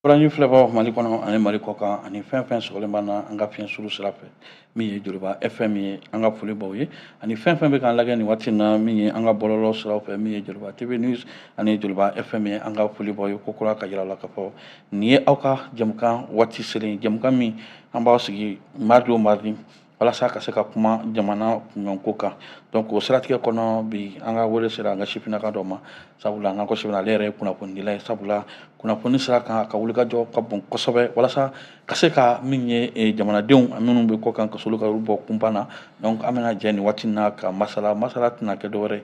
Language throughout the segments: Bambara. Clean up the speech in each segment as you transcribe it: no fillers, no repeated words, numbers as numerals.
Orange filɛbagaw Mali kɔnɔ ani Mali kɔkan ani fɛn fɛn sɔgɔlen b'an na an ka fiɲɛ suru sira fɛ, min ye Joliba FM ye, an ka foli b'aw ye, ani fɛn fɛn bɛ k'an lajɛ nin waati in na, min ye an ka bɔlɔlɔ siraw fɛ, min ye Joliba TV News ani Joliba FM ye, an ka foli b'aw ye ko kura ka jira la k'a fɔ nin ye aw ka jɛmukan waati selen, jɛmukan min an b'aw sigi mardi o mardi walasa ka se ka kuma jamana kunkanko kan. Donc o siratigɛ kɔnɔ, bi an ka wele sera an ka sifinnaka dɔ ma, sabula an ka ko sifinna, ale yɛrɛ ye kunnafonidila ye, sabula kunnafoni sira kan a ka wulikajɔ ka bon kosɛbɛ walasa ka se ka min ye jamanadenw minnu bɛ kɔ kan ka sɔrɔ ka olu bɔ kunpan na. Donc an bɛna jɛ nin waati in na ka masala, masala tɛna kɛ dɔwɛrɛ,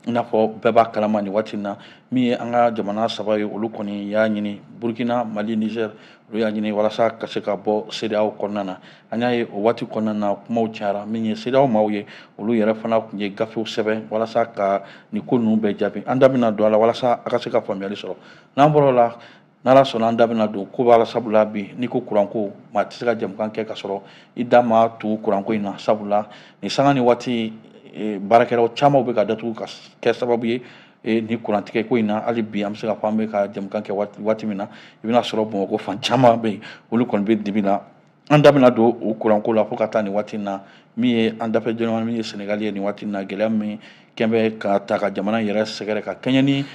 i n'a fɔ bɛɛ b'a kalama nin waati in na, min ye an ka jamana saba ye, olu kɔni y'a ɲini, Burkina, Mali, Niger, olu y'a ɲini walasa ka se ka bɔ CEDEAO kɔnɔna na. An y'a ye o waati kɔnɔna na, kumaw cayara, min ye CEDEAO maaw ye, olu yɛrɛ fana tun ye gafew sɛbɛn walasa ka nin ko ninnu bɛɛ jaabi. An da bɛna don a la walasa a ka se ka faamuyali sɔrɔ. N'an bɔra o la, n'Ala sɔnna, an da bɛna don ko b'a la, sabula bi n'i ko kuranko, maa tɛ se ka jɛmukan kɛ ka sɔrɔ i da ma tugu kuranko in na, sabula nin sanga ni waati baarakɛlaw caman bɛ ka datugu ka kɛ sababu ye ni kurantigɛ ko in na. Hali bi an bɛ se ka fɔ an bɛ ka jɛmukan kɛ waati min na, i bɛna sɔrɔ Bamakɔ fan caman bɛ yen, olu kɔni bɛ dibi la. An da bɛna don o kuranko la fo ka taa nin waati in na, min ye an dafɛ jamana, min ye Senegali ye, nin waati in na gɛlɛya min kɛn bɛ ka ta ka jamana yɛrɛ sɛgɛrɛ ka kɛɲɛ ni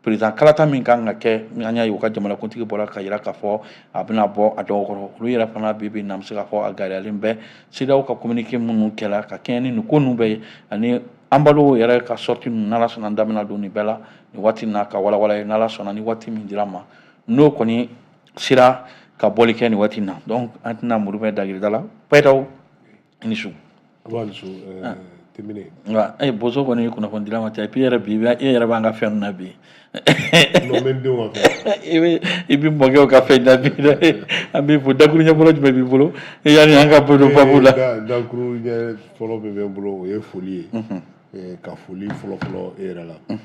président kalata min kan ka kɛ. An y'a ye u ka jamanakuntigi bɔra ka jira k'a fɔ a bɛna bɔ a dɔw kɔrɔ, olu yɛrɛ fana bi bi na, an bɛ se k'a fɔ a gɛlɛyalen bɛ. CEDEAO ka communiqué minnu kɛla ka kɛɲɛ ni nin ko ninnu bɛɛ ye, ani Embalo yɛrɛ ka sortie ninnu, n'Ala sɔnna, an da bɛna don nin bɛɛ la nin waati in na ka walawala ye, n'Ala sɔnna, ni waati min dira ma, n'o kɔni sera ka bɔli kɛ nin waati in na. Donc an tɛna muru bɛ dagirida la. Pɛtaw, i ni su. Ni su, Timini. Nka e bozo kɔni ye kunnafonidila ma ca, et puis e yɛrɛ bi e yɛrɛ b'an ka fɛn na bi. Non, n bɛ n denw ka fɛn. I bɛ mɔkɛw ka fɛn na bi dɛ. An b'i fo. Dakuru ɲɛ fɔlɔ jumɛn b'i bolo yanni an ka bɔ don babu la? Dakuru ɲɛ fɔlɔ min bɛ n bolo, o ye foli ye, ka foli fɔlɔ fɔlɔ e yɛrɛ la,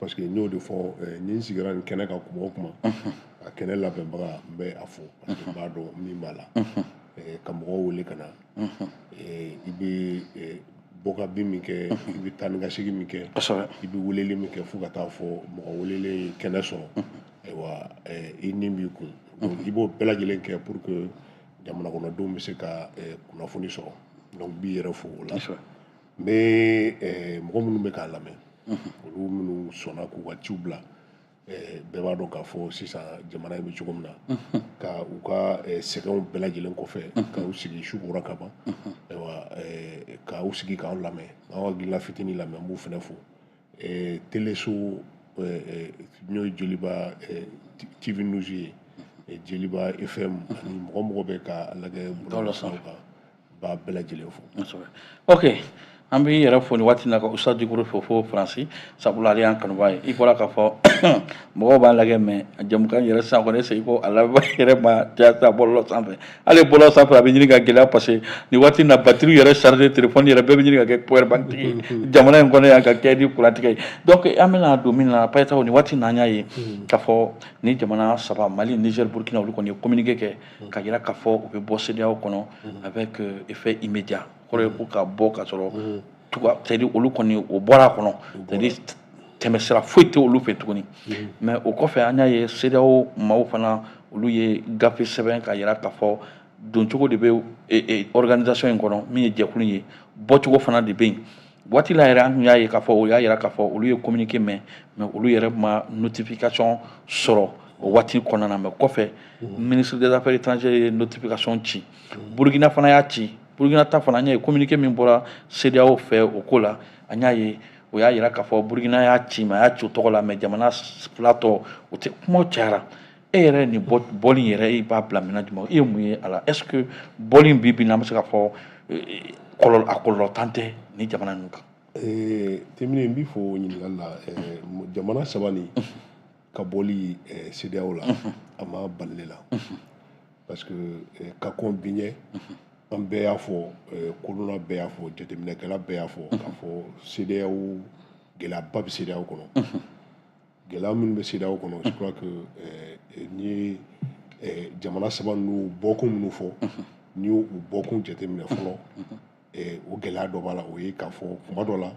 parce que n y'o de fɔ, ni n sigira nin kɛnɛ kan kuma o kuma, a kɛnɛ labɛnbaga, n bɛ a fo, parce que n b'a dɔn min b'a la, ka mɔgɔw wele ka na, i bɛ bɔ ka bin min kɛ, i bɛ taa ni ka segin min kɛ, i bɛ weleli min kɛ fo ka taa fɔ mɔgɔ welelen ye kɛnɛ sɔrɔ, ayiwa, i ni b'i kun. Donc i b'o bɛɛ lajɛlen kɛ pour que jamana kɔnɔdenw bɛ se ka kunnafoni sɔrɔ. Donc n b'i yɛrɛ fo o la. N bɛ mɔgɔ minnu bɛ k'a lamɛn, olu minnu sɔnna k'u ka ciw bila, bɛɛ b'a dɔn k'a fɔ sisan jamana in bɛ cogo min na, ka u ka sɛgɛnw bɛɛ lajɛlen kɔfɛ, k'u sigi su kora ka ban, ayiwa, k'aw sigi k'anw lamɛn, k'anw hakilina fitinin lamɛn, n b'u fana fo. Teleso n'o ye Joliba TV News ye, Joliba FM, ani mɔgɔ mɔgɔ bɛ ka lajɛ bɔlɔlɔ kan, b'a bɛɛ lajɛlen fo. Ok, an b'i yɛrɛ fo nin waati in na, ka Usa Dikoro fo fo Faransi, sabula ale y'an kanuba ye. I bɔra k'a fɔ mɔgɔw b'a lajɛ, mais jɛmukan yɛrɛ sisan kɔni, est-ce que i ko a laban yɛrɛ ma diya sisan bɔlɔlɔ sanfɛ? Hali bɔlɔlɔ sanfɛ a bɛ ɲini ka gɛlɛya, parce que nin waati in na batterie yɛrɛ chargé, téléphone yɛrɛ bɛɛ bɛ ɲini ka kɛ power bank tigi ye jamana in kɔnɔ yan, ka kɛ ni kurantigɛ ye. Donc an bɛna don min na, Payitaw, nin waati in na, an y'a ye k'a fɔ ni jamana saba, Mali, Niger, Burkina, olu kɔni ye communiqué kɛ ka jira k'a fɔ u bɛ bɔ CEDEAO kɔnɔ avec effet immédiat. Kɔrɔ ye ko ka bɔ ka sɔrɔ tuga, c'est à dire olu kɔni o bɔra a kɔnɔ, c'est à dire tɛmɛsira foyi tɛ olu fɛ tuguni. Mais o kɔfɛ, an y'a ye CEDEAO maaw fana, olu ye gafe sɛbɛn ka jira k'a fɔ doncogo de bɛ organisation in kɔnɔ, min ye jɛkulu ye, bɔcogo fana de bɛ yen. Waati la yɛrɛ, an tun y'a ye k'a fɔ o y'a jira k'a fɔ olu ye communiqué mɛn, mais olu yɛrɛ ma notification sɔrɔ o waati kɔnɔna na. Mais kɔfɛ, ministre des Affaires étrangères ye notification ci, Burukina fana y'a ci. Burukina ta fana, an y'a ye communiqué min bɔra CEDEAO fɛ o ko la, an y'a ye o y'a jira k'a fɔ Burukina y'a ci, mais a y'a ci o tɔgɔ la, mais jamana fila tɔ o tɛ. Kumaw cayara. E yɛrɛ, nin bɔli yɛrɛ, i b'a bila minɛn jumɛn? I ye mun ye a la? Est ce que bɔli in bi bi in na, an bɛ se k'a fɔ kɔlɔlɔ, a kɔlɔlɔ tan tɛ ni jamana ninnu kan? Timini, n b'i fo ɲininkali la. Jamana saba nin ka bɔli CEDEAO la, a ma bali ne la, parce que ka kɔn bi ɲɛ, an bɛɛ y'a fɔ, kodɔnna bɛɛ y'a fɔ, jateminɛkɛla bɛɛ y'a fɔ k'a fɔ CEDEAO, gɛlɛyaba bɛ CEDEAO kɔnɔ. Gɛlɛya minnu bɛ CEDEAO kɔnɔ, je crois que n'i ye jamana saba ninnu bɔkun minnu fɔ, n'i y'u bɔkun jateminɛ fɔlɔ, o gɛlɛya dɔ b'a la, o ye k'a fɔ kuma dɔ la,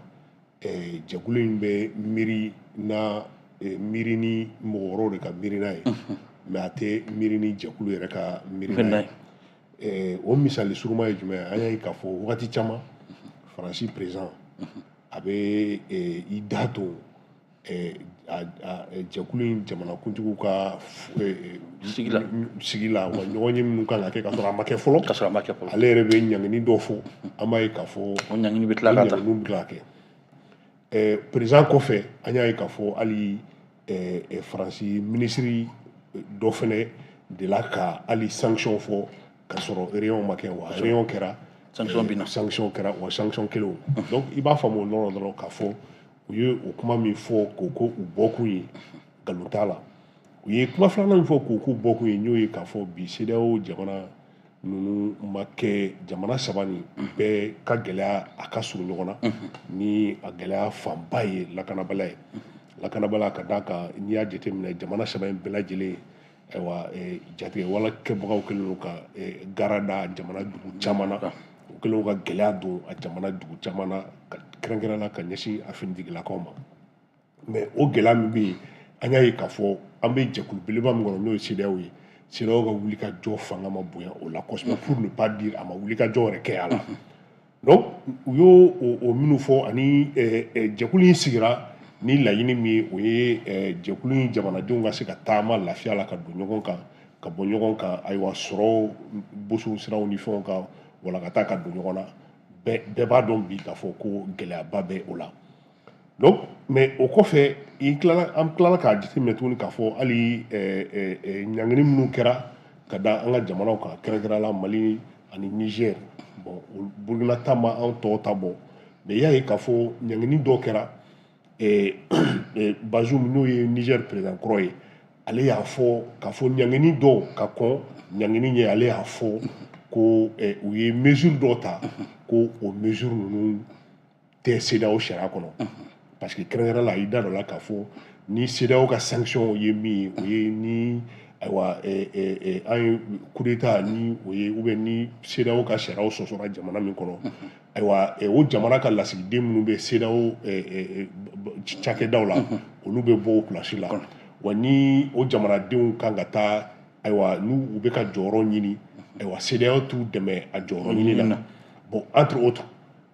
jɛkulu in bɛ miiri na miiri ni mɔgɔ wɛrɛw de ka miirina ye. mais a tɛ miiri ni jɛkulu yɛrɛ ka miirina ye. O misali suruma ye jumɛn ye? An y'a ye k'a fɔ wagati caman Faransi président a bɛ i da don jɛkulu in jamanakuntigiw ka sigi la, wa ɲɔgɔn ye minnu kan ka kɛ ka sɔrɔ a ma kɛ fɔlɔ, ka sɔrɔ a ma kɛ fɔlɔ. Ale yɛrɛ bɛ ɲangini dɔ fɔ, an b'a ye k'a fɔ o ɲangini bɛ tila ka ta, ɲanginiw bɛ tila ka kɛ. Président kɔfɛ, an y'a ye k'a fɔ hali Faransi minisiri dɔ fɛnɛ delila ka hali sanction fɔ ka sɔrɔ réunion ma kɛ, wa réunion kɛra, sanction binna, sanction kɛra, wa sanction kelenw. Donc i b'a faamu o yɔrɔ dɔrɔn k'a fɔ u ye o kuma min fɔ k'o ko u bɔkun ye, nkalon t'a la. U ye kuma filanan min fɔ k'o k'u bɔkun ye, n'o ye k'a fɔ bi CEDEAO jamana ninnu ma kɛ jamana saba nin bɛɛ ka gɛlɛya a ka surun ɲɔgɔn na, ni a gɛlɛya fanba ye lakanabaliya ye. Lakanabaliya ka d'a kan, n'i y'a jateminɛ, jamana saba in bɛɛ lajɛlen, ayiwa, jatigɛ wala kɛbagaw kɛlen don ka gara da jamana dugu caman na, u kɛlen don ka gɛlɛya don a jamana dugu caman na, kɛrɛnkɛrɛnnenya la ka ɲɛsin a finitigilakaw ma. Mais o gɛlɛya min bɛ yen, an y'a ye k'a fɔ an bɛ jɛkulu belebeleba min kɔnɔ, n'o ye CEDEAO ye, CEDEAO ka wulikajɔ fanga ma bonya o la kosɛbɛ, pour ne pas dire a ma wulikajɔ yɛrɛ kɛ a la. Donc u y'o o minnu fɔ, ani jɛkulu in sigira ni laɲini min ye, o ye jɛkulu in jamanadenw ka se ka taama lafiya la, ka don ɲɔgɔn kan, ka bɔ ɲɔgɔn kan, ayiwa, sɔrɔ boso siraw ni fɛnw kan, wala ka taa ka don ɲɔgɔn na. Bɛɛ b'a dɔn bi k'a fɔ ko gɛlɛyaba bɛ o la. Donc mais o kɔfɛ, i tilala, an tilala k'a jateminɛ tuguni k'a fɔ hali ɲangini minnu kɛra ka da an ka jamanaw kan, kɛrɛnkɛrɛnnenya la Mali ani Niger, bon, Burukina ta ma anw tɔw ta bɔ, mais i y'a ye k'a fɔ ɲangini dɔw kɛra. Bazoum, n'o ye Niger président kɔrɔ ye, ale y'a fɔ k'a fɔ ɲangini dɔw ka kɔn ɲangini ɲɛ, ale y'a fɔ ko u ye mesure dɔw ta, ko o mesure ninnu tɛ CEDEAO sariya kɔnɔ, parce que kɛrɛnkɛrɛn la, i da dɔ la k'a fɔ ni CEDEAO ka sanction ye min ye, o ye ni, ayiwa, an ye coup d'état ni o ye, ou bien ni CEDEAO ka sariyaw sɔsɔra jamana min kɔnɔ, ayiwa, o jamana ka lasigiden minnu bɛ CEDEAO cakɛdaw la, olu bɛ bɔ o place la, wa ni o jamanadenw kan ka taa, ayiwa, n'u u bɛ ka jɔyɔrɔ ɲini, ayiwa, CEDEAO t'u dɛmɛ a jɔyɔrɔ ɲini na, bon, entre autres.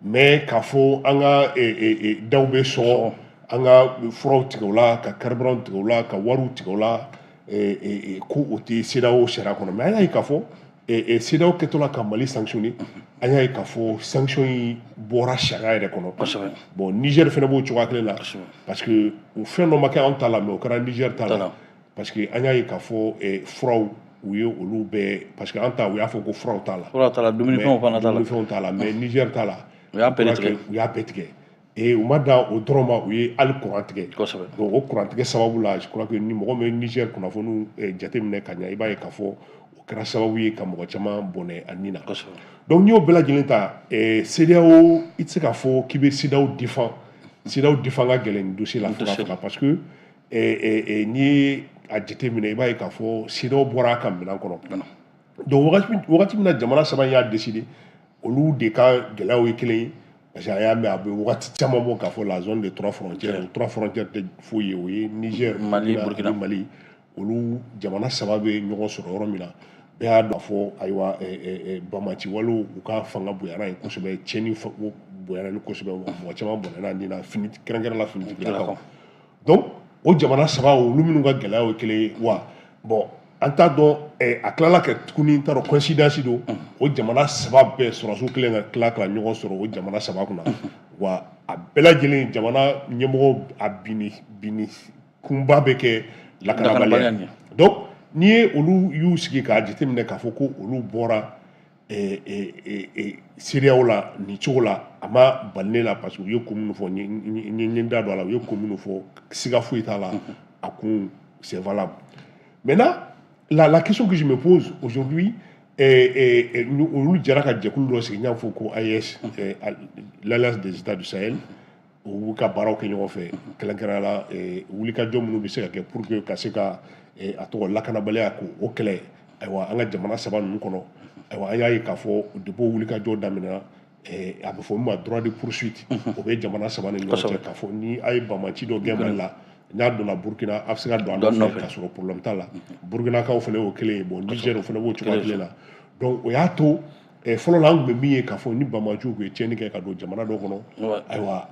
Mais k'a fɔ an ka daw bɛ sɔgɔ, an ka furaw tigɛ o la, ka carburant tigɛ o la, ka wariw tigɛ o la, ko o tɛ CEDEAO sariya kɔnɔ. Mais an y'a ye k'a fɔ CEDEAO kɛtɔ la ka Mali sanctionner, an y'a ye k'a fɔ sanction in bɔra sariya yɛrɛ kɔnɔ. Bon, Niger fana b'o cogoya kelen na, parce que o fɛn dɔ ma kɛ anw ta la, mais o kɛra Niger ta la, parce que an y'a ye k'a fɔ furaw, u ye olu bɛɛ, parce que an ta, u y'a fɔ ko furaw t'a la. Furaw t'a la, dumunifɛnw fana t'a la. Dumunifɛnw t'a la, mais Niger t'a la, u y'a bɛɛ tigɛ. U y'a bɛɛ tigɛ, et u ma dan o dɔrɔn ma, u ye hali courant tigɛ. Donc o courant tigɛ sababu la, je crois que ni mɔgɔ min ye Niger kunnafoniw jateminɛ ka ɲɛ, i b'a ye k'a fɔ o kɛra sababu ye ka mɔgɔ caman bɔnɛ a nin na. Donc n'i y'o bɛɛ lajɛlen ta, CEDEAO, i tɛ se k'a fɔ k'i bɛ CEDEAO défend. CEDEAO défend ka gɛlɛn nin dossier la fo k'a faga, parce que n'i ye a jateminɛ, i b'a ye k'a fɔ CEDEAO bɔra a ka minɛn kɔnɔ. Donc wagati min na jamana saba in y'a décider, olu de ka gɛlɛyaw ye kelen ye, parce que an y'a mɛn a bɛ wagati caman bɔ k'a fɔ la zone de trois frontières. O trois frontières tɛ foyi ye, o ye Niger, Mali, Burkina. Mali. Olu jamana saba bɛ ɲɔgɔn sɔrɔ yɔrɔ min na, bɛɛ y'a dɔn k'a fɔ, ayiwa, banbaanci walew, u ka fanga bonyana yen kosɛbɛ, tiɲɛni bonyana ni kosɛbɛ, mɔgɔ caman bɔnɛna nin na, fini, kɛrɛnkɛrɛn la finitigilakaw. Donc o jamana saba, olu minnu ka gɛlɛyaw ye kelen ye wa, bon, an t'a dɔn, a tilala kɛ tuguni, n t'a dɔn coïncidence don, o jamana saba bɛɛ sɔrɔdasiw kelen ka tila ka ɲɔgɔn sɔrɔ o jamana saba kunna, wa a bɛɛ lajɛlen jamana ɲɛmɔgɔ, a binni binni kunba bɛ kɛ lakanabaliya ye. Donc n'i ye olu y'u sigi k'a jateminɛ k'a fɔ ko olu bɔra CEDEAO la nin cogo la, a ma bali ne la, parce que u ye kun minnu fɔ, n ye n da don a la, u ye kun minnu fɔ, siga foyi t'a la, a kun, c'est valable. Maintenant, la question que je me pose aujourd'hui, olu jɛra ka jɛkulu dɔ sigi, n y'a fɔ ko AES, l'Alliance des États du Sahel, u b'u ka baaraw kɛ ɲɔgɔn fɛ, kɛrɛnkɛrɛnnenya la wulikajɔ minnu bɛ se ka kɛ pour que ka se ka a tɔgɔ lakanabaliya k'o kɛlɛ, ayiwa, an ka jamana saba ninnu kɔnɔ. Ayiwa, an y'a ye k'a fɔ depuis o wulikajɔ daminɛna, a bɛ fɔ min ma droit de poursuite, o bɛ jamana saba ni ɲɔgɔn cɛ, k'a fɔ ni a ye banbaanci dɔ gɛn Mali la, N'a donna Burkina, a bɛ se ka don a nɔfɛ k'a sɔrɔ problème t'a la. Burkinakaw fana y'o kelen ye. Bon, Niger, o fana b'o cogoya kelen na. Donc o y'a to fɔlɔ la, an tun bɛ min ye k'a fɔ ni banbaanciw tun ye tiɲɛni kɛ ka don jamana dɔ kɔnɔ, ayiwa,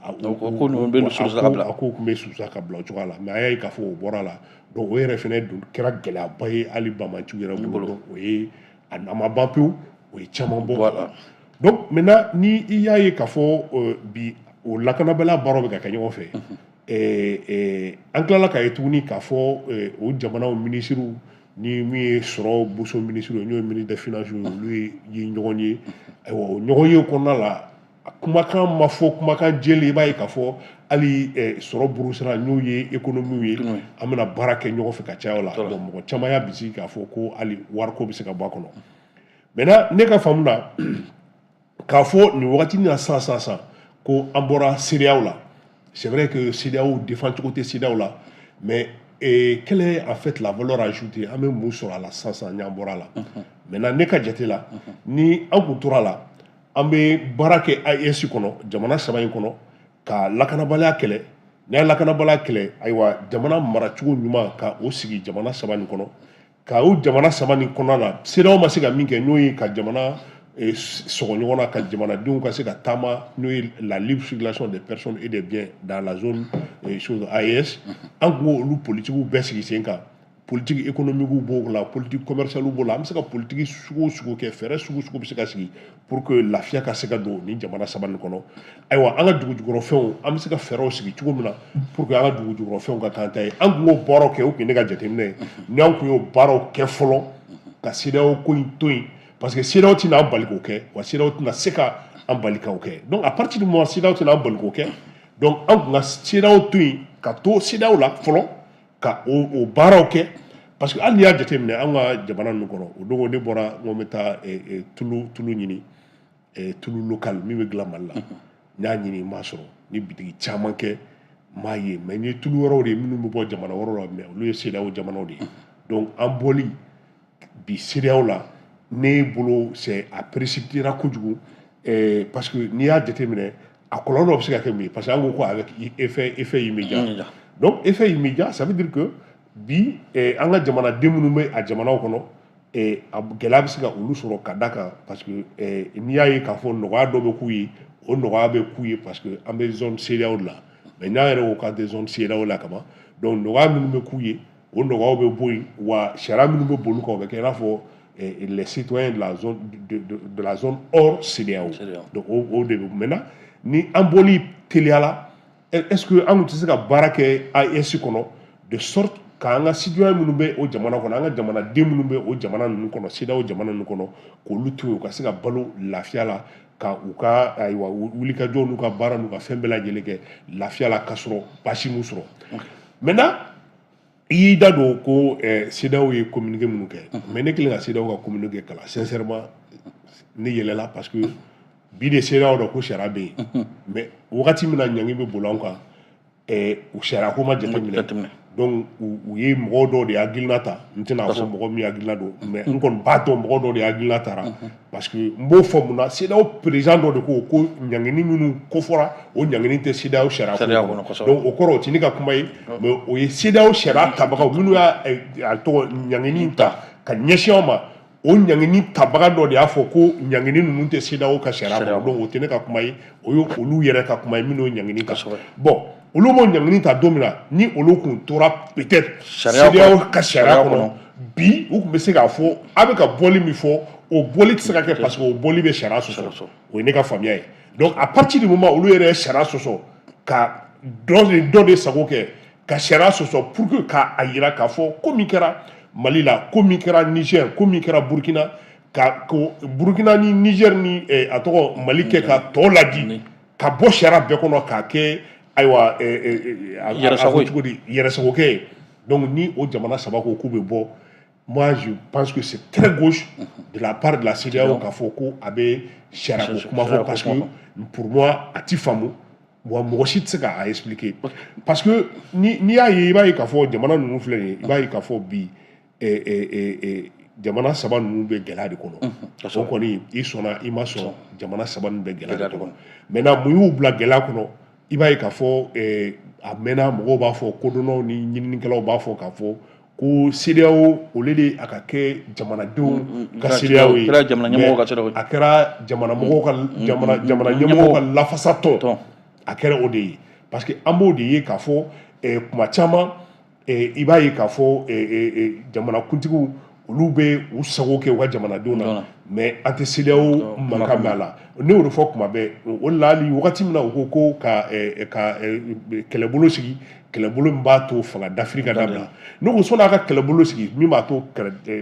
ko ninnu bɛ susa ka bila. A ko tun bɛ susa ka bila o cogoya la. Mais a y'a ye k'a fɔ o bɔra la. Donc o yɛrɛ fana dun kɛra gɛlɛyaba ye hali banbaanciw yɛrɛ bolo. Donc o ye a ma ban pewu, o ye caman bɔ. Donc maintenant, ni i y'a ye k'a fɔ bi o lakanabaliya baaraw bɛ ka kɛ ɲɔgɔn fɛ, an tilala k'a ye tuguni k'a fɔ o jamanaw minisiriw ni min ye sɔrɔ boso minisiriw ye, n'o ye ministre des Finances ye, olu ye ɲɔgɔn ye. Ayiwa, o ɲɔgɔn ye kɔnɔna la, kumakan ma fɔ kumakan jɛlen. I b'a ye k'a fɔ hali sɔrɔ burusira, n'o ye économie ye, an bɛna baara kɛ ɲɔgɔn fɛ ka caya o la. Donc mɔgɔ caman y'a bisigi k'a fɔ ko hali wariko bɛ se ka bɔ a kɔnɔ. Maintenant, ne ka faamu na, k'a fɔ nin wagati na sisan sisan sisan ko an bɔra CEDEAO la, c'est vrai que CEDEAO défend cogo tɛ CEDEAO la, mais quelle est en fait la valeur ajoutée? An bɛ mun sɔrɔ a la sisan sisan n'an bɔra a la? Maintenant, ne ka jate la, ni an kun tora la, an bɛ baara kɛ AES kɔnɔ, jamana saba in kɔnɔ, ka lakanabaliya kɛlɛ. N'a ye lakanabaliya kɛlɛ, ayiwa, jamana maracogo ɲuman ka o sigi jamana saba nin kɔnɔ, ka o jamana saba nin kɔnɔna la, CEDEAO ma se ka min kɛ, n'o ye ka jamana sɔgɔ ɲɔgɔn na, ka jamanadenw ka se ka taama, n'o ye la libre circulation des personnes et des biens dans la zone chose AES, an kun k'olu politigiw bɛɛ sigi sen kan. Politique économique b'o la, politique commerciale b'o la, an bɛ se ka politique sugu o sugu kɛ, fɛɛrɛ sugu sugu bɛ se ka sigi pour que lafiya ka se ka don nin jamana saba nin kɔnɔ. Ayiwa, an ka dugujukɔrɔfɛnw, an bɛ se ka fɛɛrɛw sigi cogo min na pour que an ka dugujukɔrɔfɛnw ka k'an ta ye, an kun k'o baaraw kɛ. O kun ye ne ka jateminɛ ye. Ni an kun y'o baaraw kɛ fɔlɔ, ka CEDEAO ko in to yen, parce que CEDEAO tɛna an bali k'o kɛ, wa CEDEAO tɛna se ka an bali k'o kɛ. Donc à partir du moment CEDEAO tɛna an bali k'o kɛ, donc an kun ka CEDEAO to yen, ka to CEDEAO la fɔlɔ, ka o baaraw kɛ. Parce que hali n'i y'a jateminɛ an ka jamana ninnu kɔnɔ, o don ne bɔra n ko n bɛ taa tulu ɲini, tulu local min bɛ dilan Mali la, n y'a ɲini, n m'a sɔrɔ. Ni bitigi caman kɛ, n m'a ye. Mais n ye tulu wɛrɛw de ye minnu bɛ bɔ jamana wɛrɛw la, mais olu ye CEDEAO jamanaw de ye. Donc an bɔli bi CEDEAO la, ne bolo, c'est a précipitera kojugu, parce que n'i y'a jateminɛ, a kɔlɔlɔ dɔ bɛ se ka kɛ mun ye? Parce que an ko ko avec effet immédiat. Donc effet immédiat, ça veut dire que bi an ka jamanaden minnu bɛ a jamanaw kɔnɔ, a gɛlɛya bɛ se ka olu sɔrɔ, ka da kan parce que n'i y'a ye k'a fɔ nɔgɔya dɔ bɛ k'u ye, o nɔgɔya bɛ k'u ye parce que an bɛ zone CEDEAO de la. Mais n'an yɛrɛ ko k'an tɛ zone CEDEAO la kaban, donc nɔgɔya minnu bɛ k'u ye, o nɔgɔyaw bɛ bɔ yen. Wa sariya minnu bɛ boli kan, o bɛ kɛ i n'a fɔ les citoyens de la zone hors CEDEAO. Donc o de bɛ. Maintenant, ni an bɔli teliyala, est-ce que an tun tɛ se ka baara kɛ AES kɔnɔ de sorte k'an ka citoyen minnu bɛ o jamana kɔnɔ, an ka jamanaden minnu bɛ o jamana ninnu kɔnɔ, CEDEAO jamana ninnu kɔnɔ, k'olu to yen, u ka se ka balo lafiya la, ka u ka, ayiwa, wulikajɔw n'u ka baara n'u ka fɛn bɛɛ lajɛlen kɛ lafiya la, k'a sɔrɔ baasi m'u sɔrɔ? Maintenant, i y'i da don ko CEDEAO ye communiqué minnu kɛ, mais ne kɛlen ka CEDEAO ka communiqué kalan, sincèrement, ne yɛlɛla, parce que bi de CEDEAO dɔn ko sariya bɛ yen. Mais wagati min na ɲangi bɛ boli an kan, u sariya ko ma jateminɛ. Donc u ye mɔgɔw dɔw de hakilina ta. N tɛna fɔ mɔgɔ min hakilina don, mais n kɔni b'a dɔn mɔgɔ dɔw de hakilina tara. Parce que n b'o fɔ mun na? CEDEAO président dɔ de ko ko ɲangini minnu kofɔra, o ɲangini tɛ CEDEAO sariya kɔnɔ. Donc o kɔrɔ, o tɛ ne ka kuma ye, mais o ye CEDEAO sariya tabagaw minnu y'a a tɔgɔ ɲangini ta ka ɲɛsin anw ma, o ɲangini tabaga dɔ de y'a fɔ ko ɲangini ninnu tɛ CEDEAO ka sariya kɔnɔ. Donc o tɛ ne ka kuma ye, o ye olu yɛrɛ ka kuma ye minnu ye ɲangini ta. Bon, olu m'o ɲangini ta don min na, ni olu kun tora peut-être CEDEAO ka sariya kɔnɔ bi, u tun bɛ se k'a fɔ a bɛ ka bɔli min fɔ, o bɔli tɛ se ka kɛ, parce que o bɔli bɛ sariya sɔsɔ. O ye ne ka faamuya ye. Donc à partir du moment olu yɛrɛ ye sariya sɔsɔ, ka dɔ de sago kɛ, ka sariya sɔsɔ pour que k'a yira k'a fɔ ko min kɛra Mali la, ko min kɛra Niger, ko min kɛra Burkina, ka ko Burkina ni Niger ni a tɔgɔ Mali kɛ ka tɔ ladi ka bɔ sariya bɛɛ kɔnɔ, k'a kɛ, ayiwa, yɛrɛsago. Cogo di, yɛrɛsago kɛ. Donc ni o jamana saba ko k'u bɛ bɔ, moi je pense que c'est très gauche de la part de la CEDEAO k'a fɔ ko a bɛ sariya ko kuma fɔ, parce que pour moi, a ti faamu wa mɔgɔ si tɛ se k'a expliquer. Parce que ni n'i y'a ye, i b'a ye k'a fɔ jamana ninnu filɛ nin ye, i b'a ye k'a fɔ bi jamana saba ninnu bɛ gɛlɛya de kɔnɔ. O kɔni, i sɔnna i ma sɔn, jamana saba ninnu bɛ gɛlɛya de kɔnɔ. Maintenant, mun y'u bila gɛlɛya kɔnɔ? I b'a ye k'a fɔ a mɛnna, mɔgɔw b'a fɔ, kodɔnnaw ni ɲininikɛlaw b'a fɔ k'a fɔ ko CEDEAO, au lieu de a ka kɛ jamanadenw ka CEDEAO ye, kɛra jamana ɲɛmɔgɔw ka CEDEAO ye. A kɛra jamana mɔgɔw ka jamana ɲɛmɔgɔw ka lafasatɔn, a kɛra o de ye, parce que an b'o de ye k'a fɔ kuma caman, i b'a ye k'a fɔ jamanakuntigiw, olu bɛ u sago kɛ u ka jamanadenw na, mais an tɛ CEDEAO mankan mɛn a la. Ne y'o de fɔ kuma bɛɛ. O de la, hali wagati min na u ko ko ka kɛlɛbolo sigi, kɛlɛbolo min b'a to fanga dafiri ka dabila, ne ko sɔnni a ka kɛlɛbolo sigi min b'a to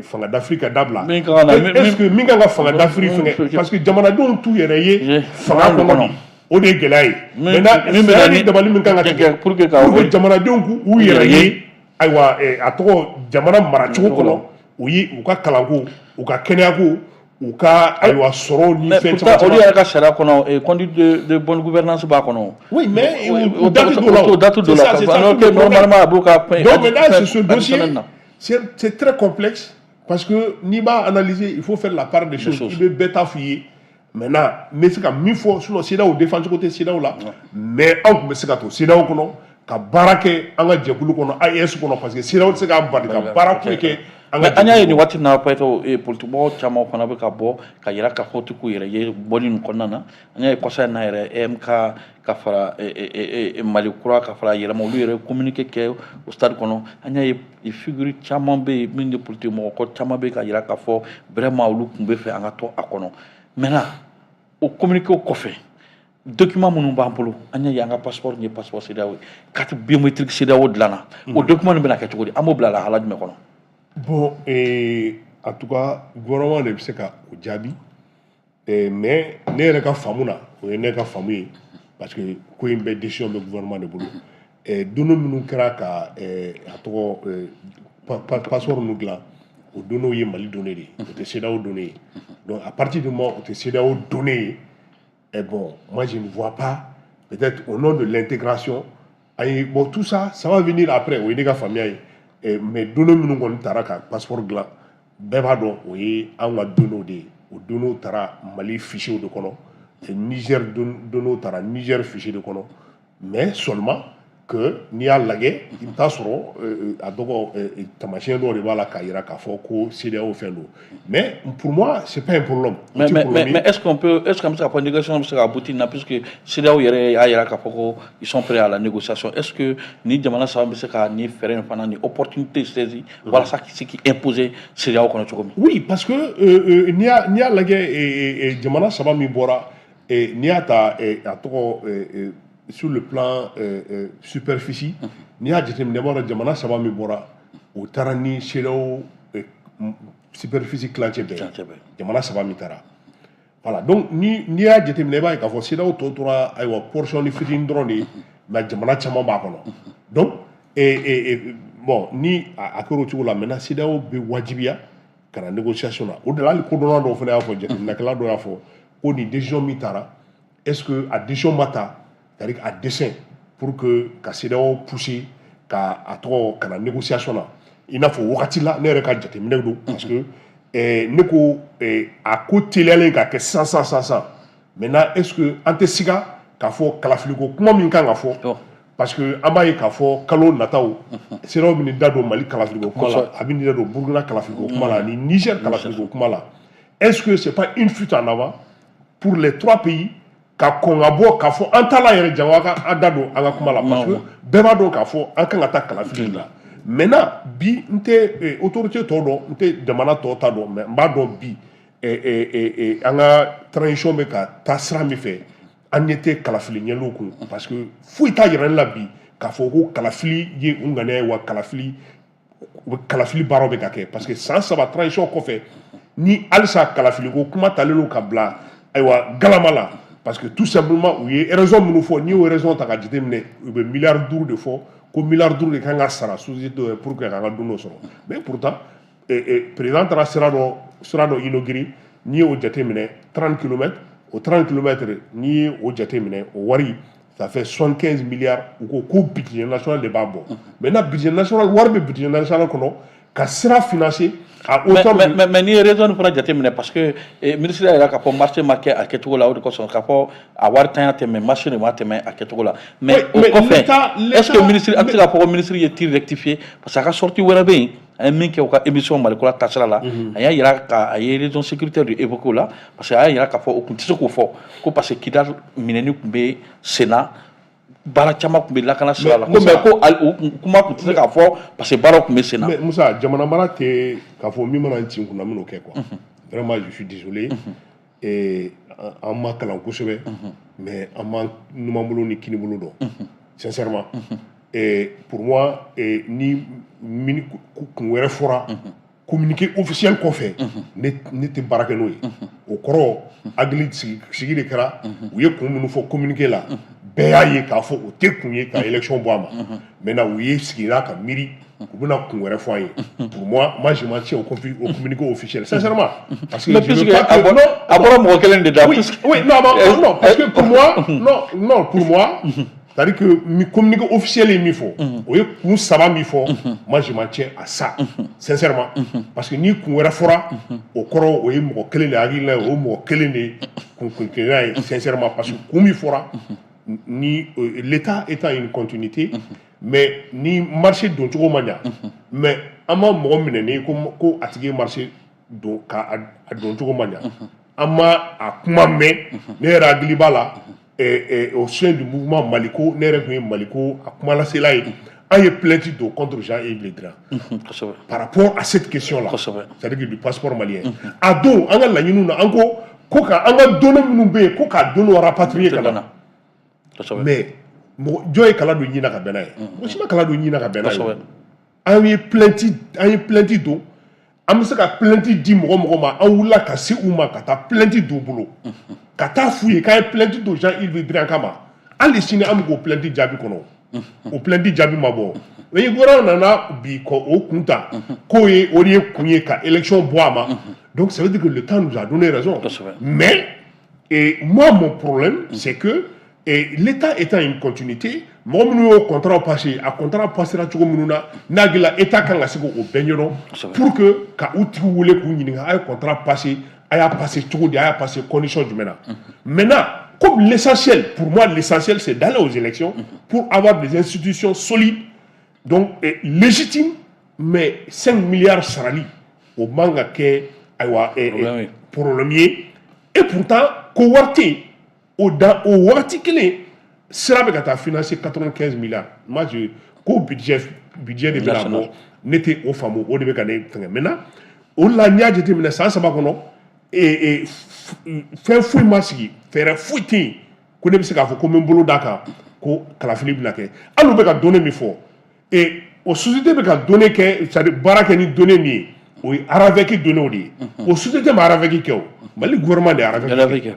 fanga dafiri ka dabila, min kan ka na est-ce que min kan ka fanga dafiri fɛngɛ, parce que jamanadenw t'u yɛrɛ ye fanga kɔnɔ, o de ye gɛlɛya ye. Maintenant, min bɛ na fɛɛrɛ ni dabali min kan ka tigɛ pour que ka pour que jamanadenw k'u yɛrɛ ye, ayiwa, a tɔgɔ, jamana maracogo kɔnɔ, o ye u ka kalanko, u ka kɛnɛyako, u ka, ayiwa, sɔrɔ ni mais fɛn pourtant caman olu caman. yɛrɛ ka sariya kɔnɔ, conduite de bonne gouvernance b'a kɔnɔ. Oui, mais o date dɔ la. O date dɔ la. C'est ça, c'est ça Alors tout que le problème. normalement a b'o ka fɛn Donc maintenant, c'est ce dossier, additionnel na. c'est très complexe parce que n'i b'a analyser, il faut faire la part des choses. Choses. I bɛ bɛɛ ta f'i ye. Maintenant, n bɛ se ka min fɔ, sinon CEDEAO défense ko tɛ CEDEAO la, mais anw tun bɛ se ka to CEDEAO kɔnɔ ka baara kɛ an ka jɛkulu kɔnɔ, AES kɔnɔ, parce que CEDEAO tɛ se k'an bali ka baara foyi kɛ an Mais ka an y'a ye jɛkulu nin kɔnɔ. waati in na, peut-être politique mɔgɔw caman fana bɛ ka bɔ ka yira k'a fɔ u k'u yɛrɛ ye bɔli nin kɔnɔna na. An y'a ye kɔsa in na yɛrɛ, EMK ka fara Mali kura, ka fara yɛlɛma, olu yɛrɛ communiqué kɛ o stade kɔnɔ. An y'a ye figure caman bɛ yen min ye politique mɔgɔ kɔ caman bɛ ka yira k'a fɔ vraiment olu tun bɛ fɛ an ka to a kɔnɔ. Maintenant, o communiqué kɔfɛ, document minnu b'an bolo, an y'a ye an ka passeport ye passeport CEDEAO ye, carte biométrique CEDEAO dilanna, o document nin bɛna kɛ cogo di? An b'o bila lahala jumɛn kɔnɔ? Bon, en tout cas, gouvernement de bɛ se ka o jaabi. Mais ne yɛrɛ ka faamu na, o ye ne ka faamu ye, parce que ko in bɛɛ décision bɛ gouvernement de bolo. Données minnu kɛra ka a tɔgɔ, passeport ninnu dilan, o données ye Mali données de ye, o tɛ CEDEAO données ye. Donc à partir du moment où o tɛ CEDEAO données ye, bon, moi je ne vois pas, peut-être au nom de l'intégration, ayi, bon, tout ça, ça va venir après, o ye ne ka faamuya ye. Mais données minnu kɔni taara ka passeport dilan, bɛɛ b'a dɔn o ye anw ka données de ye. O données taara Mali fichier de kɔnɔ, Niger données taara Niger fichier de kɔnɔ, mais seulement que n'i y'a lajɛ, i bɛ taa sɔrɔ a tɔgɔ, taamasiyɛn dɔw de b'a la k'a jira k'a fɔ ko CEDEAO fɛn don. Mais pour moi, c'est pas un problème. Mais est-ce qu'on peut, est-ce qu'an bɛ se k'a fɔ négociation bɛ se ka aboutir na, puisque CEDEAO yɛrɛ y'a jira k'a fɔ ko ils sont prêts à la négociation? Est-ce que ni jamana saba bɛ se ka nin fɛɛrɛ in fana, ni opportunité saisir walasa ka se k'i imposer CEDEAO kɔnɔ cogo min? Oui, parce que n'i y'a lajɛ, jamana saba min bɔra, n'i y'a ta, a tɔgɔ, sur le plan superficie, n'i y'a jateminɛ, i b'a dɔn jamana saba min bɔra, o taara ni CEDEAO superficie tilancɛ bɛɛ ye, jamana saba min taara. Voilà, donc ni n'i y'a jateminɛ, i b'a ye k'a fɔ CEDEAO tɔ tora, ayiwa, portion ni fitinin dɔrɔn de ye, mais jamana caman b'a kɔnɔ. Donc bon, ni a kɛra o cogo la, maintenant CEDEAO bɛ wajibiya ka na négociation na. O de la, hali kodɔnna dɔw fana y'a fɔ, jateminɛkɛla dɔw y'a fɔ ko nin décision min taara, est-ce que a décision ma ta, c'est-à-dire à dessein, pour que ka CEDEAO pousser ka a tɔgɔ, ka na négociation na, i n'a fɔ wagati la ne yɛrɛ ka jateminɛ don, parce que ne ko a ko teliyalen ka kɛ sisan sisan sisan sisan. Maintenant, est-ce que an tɛ siga k'a fɔ kalafiliko kuma min kan ka fɔ, parce que an b'a ye k'a fɔ kalo nataw, CEDEAO bɛ nin da don Mali kalafiliko kuma la, a bɛ nin da don Burukina kalafiliko kuma la ani Niger kalafiliko kuma la, est-ce que c'est pas une fuite en avant pour les trois pays ka kɔn ka bɔ k'a fɔ an t'a la yɛrɛ, jango ka an da don an ka kuma la, parce que bɛɛ b'a dɔn k'a fɔ an kan ka taa kalafili la? Maintenant, bi, n tɛ autorité tɔ dɔn, n tɛ jamana tɔ ta dɔn, mais n b'a dɔn bi, an ka transition bɛ ka taa sira min fɛ, an ɲɛ tɛ kalafili ɲɛliw kun, parce que foyi t'a yira ne la bi k'a fɔ ko kalafili ye u ŋaniya ye, wa kalafili, kalafili baaraw bɛ ka kɛ, parce que san 3 transition kɔfɛ, ni halisa kalafiliko kuma talen don ka bila, ayiwa, galama la, parce que tout simplement u ye raison minnu fɔ, n'i y'o raison ta ka jateminɛ, u bɛ miliyari 5 de fɔ ko miliyari 5 de kan ka sara société ye pour que k'an ka don dɔ sɔrɔ. Mais pourtant président taara sira dɔ inauguré, n'i y'o jateminɛ, 30 kilomètres, o 30 kilomètres, n'i ye o jateminɛ, o wari, ça fait 75 milliards. U ko ko budget national de b'a bɔ. Maintenant, budget national, wari bɛ budget national kɔnɔ. Ka sira financer à hauteur. Mais n'i ye raison fana jateminɛ, parce que ministre y'a jira k'a fɔ marché ma kɛ a kɛcogo la, o de kosɔn k'a fɔ a wari tanya tɛ, mais marché de ma tɛmɛ a kɛcogo la. Mais o kɔfɛ, est ce que ministre, an bɛ se k'a fɔ ko ministre ye tir rectifier? Parce que a ka sortie wɛrɛ bɛ yen, a ye min kɛ u ka émission Malikura taasira la, a y'a jira ka a ye raison sécuritaire de évoquer o la, parce que a y'a jira k'a fɔ o tun tɛ se k'o fɔ ko parce que Kidali minɛni tun bɛ sen na, baara caman tun bɛ lakana sira la, ko mais ko o kuma tun tɛ se k'a fɔ parce que baaraw tun bɛ sen na. Mais Musa, jamana mara tɛ k'a fɔ min mana n ci n kunna, n bɛn'o kɛ quoi. Vraiment, je suis désolé, et an ma kalan kosɛbɛ, mais an ma numan bolo ni kini bolo dɔn, sincèrement. Et pour moi, ni mini kun wɛrɛ fɔra communiqué officiel kɔfɛ, ne tɛ baara kɛ n'o ye. O kɔrɔ, hakili sigi de kɛra. U ye kun minnu fɔ communiqué la, bɛɛ y'a ye k'a fɔ o tɛ kun ye ka élection bɔ a ma. Maintenant, u ye sigira ka miiri u bɛna kun wɛrɛ fɔ an ye. Pour moi, moi je m'en tiens au communiqué officiel, sincèrement, parce que je veux pas que non, a bɔra mɔgɔ kelen de da. Oui, oui, non, non, non, parce que pour moi, non, non, pour moi, c'est-à-dire que mi communiqué officiel ye min fɔ, o ye kun saba min fɔ, moi je m'en tiens à ça, sincèrement, parce que ni kun wɛrɛ fɔra, o kɔrɔ o ye mɔgɔ kelen de hakilina ye, o ye mɔgɔ kelen de kun kelenna ye, sincèrement, parce que kun min fɔra ni l'État est en une continuité, mais ni marché don cogo ma ɲa, mais an ma mɔgɔ minɛ ni ko a tigi ye marché don ka a don cogo ma ɲa, an ma a kuma mɛn. Ne yɛrɛ hakili b'a la, au sein du mouvement Maliko, ne yɛrɛ tun ye Maliko a kumalasela ye, an ye plainte don contre Jean-Yves Le Drian par rapport à cette question là, c'est-à-dire que du passeport malien. A don, an ka laɲiniw na, an ko ka an ka données minnu bɛ yen, ko k'a données rapatrier ka na. Mais mɔgɔ jɔn ye kala don ɲin na ka bɛn n'a ye? Mɔgɔ si ma kala don ɲin na ka bɛn n'a ye. An ye plainte don, an bɛ se ka plainte di mɔgɔ mɔgɔ ma, an wulila ka se u ma ka taa plainte don u bolo, ka taa f'u ye k'an ye plainte don Jean-Yves Le Drian kama. Hali sini an bɛ k'o plainte jaabi kɔnɔ, o plainte jaabi ma bɔ. Mais gouvernement nana bi kɔ o kun ta k'o ye o de ye kun ye ka élection bɔ a ma. Donc ça veut dire que le temps nous a donné raison. Mais et moi, mon problème, c'est que et l'État étant une continuité, mɔgɔ minnu y'o contrat passé, a contrat passera cogo minnu na, n'a hakili la État kan ka se k'o bɛɛ ɲɛdɔn pour que ka u tigiw wele k'u ɲininka: a ye contrat passé, a y'a passé cogo di, a y'a passé condition jumɛn na? Maintenant, comme l'essentiel, pour moi, l'essentiel, c'est d'aller aux élections pour avoir des institutions solides, donc légitimes, mais 5 milliards sarali o man ka kɛ ayiwa problème ye. Et pourtant ko wari tɛ yen, o da o wagati kelen sira bɛ ka taa financer 95 milliards. Moi je ko budget de bɛna bɔ, ne tɛ o faamu, o de bɛ ka ne fɛngɛ. Maintenant, o la, n'i y'a jateminɛ san 3 kɔnɔ, fɛn foyi ma sigi, fɛɛrɛ foyi tɛ yen ko ne bɛ se k'a fɔ ko n bɛ n bolo d'a kan ko kalafili bɛna kɛ. Hali u bɛ ka données min fɔ, o société bɛ ka données kɛ, c'est à dire baara kɛ ni données min ye, o ye RAVEC données de ye. O société ma RAVEC kɛ, o Mali gouvernement de ye RAVEC kɛ.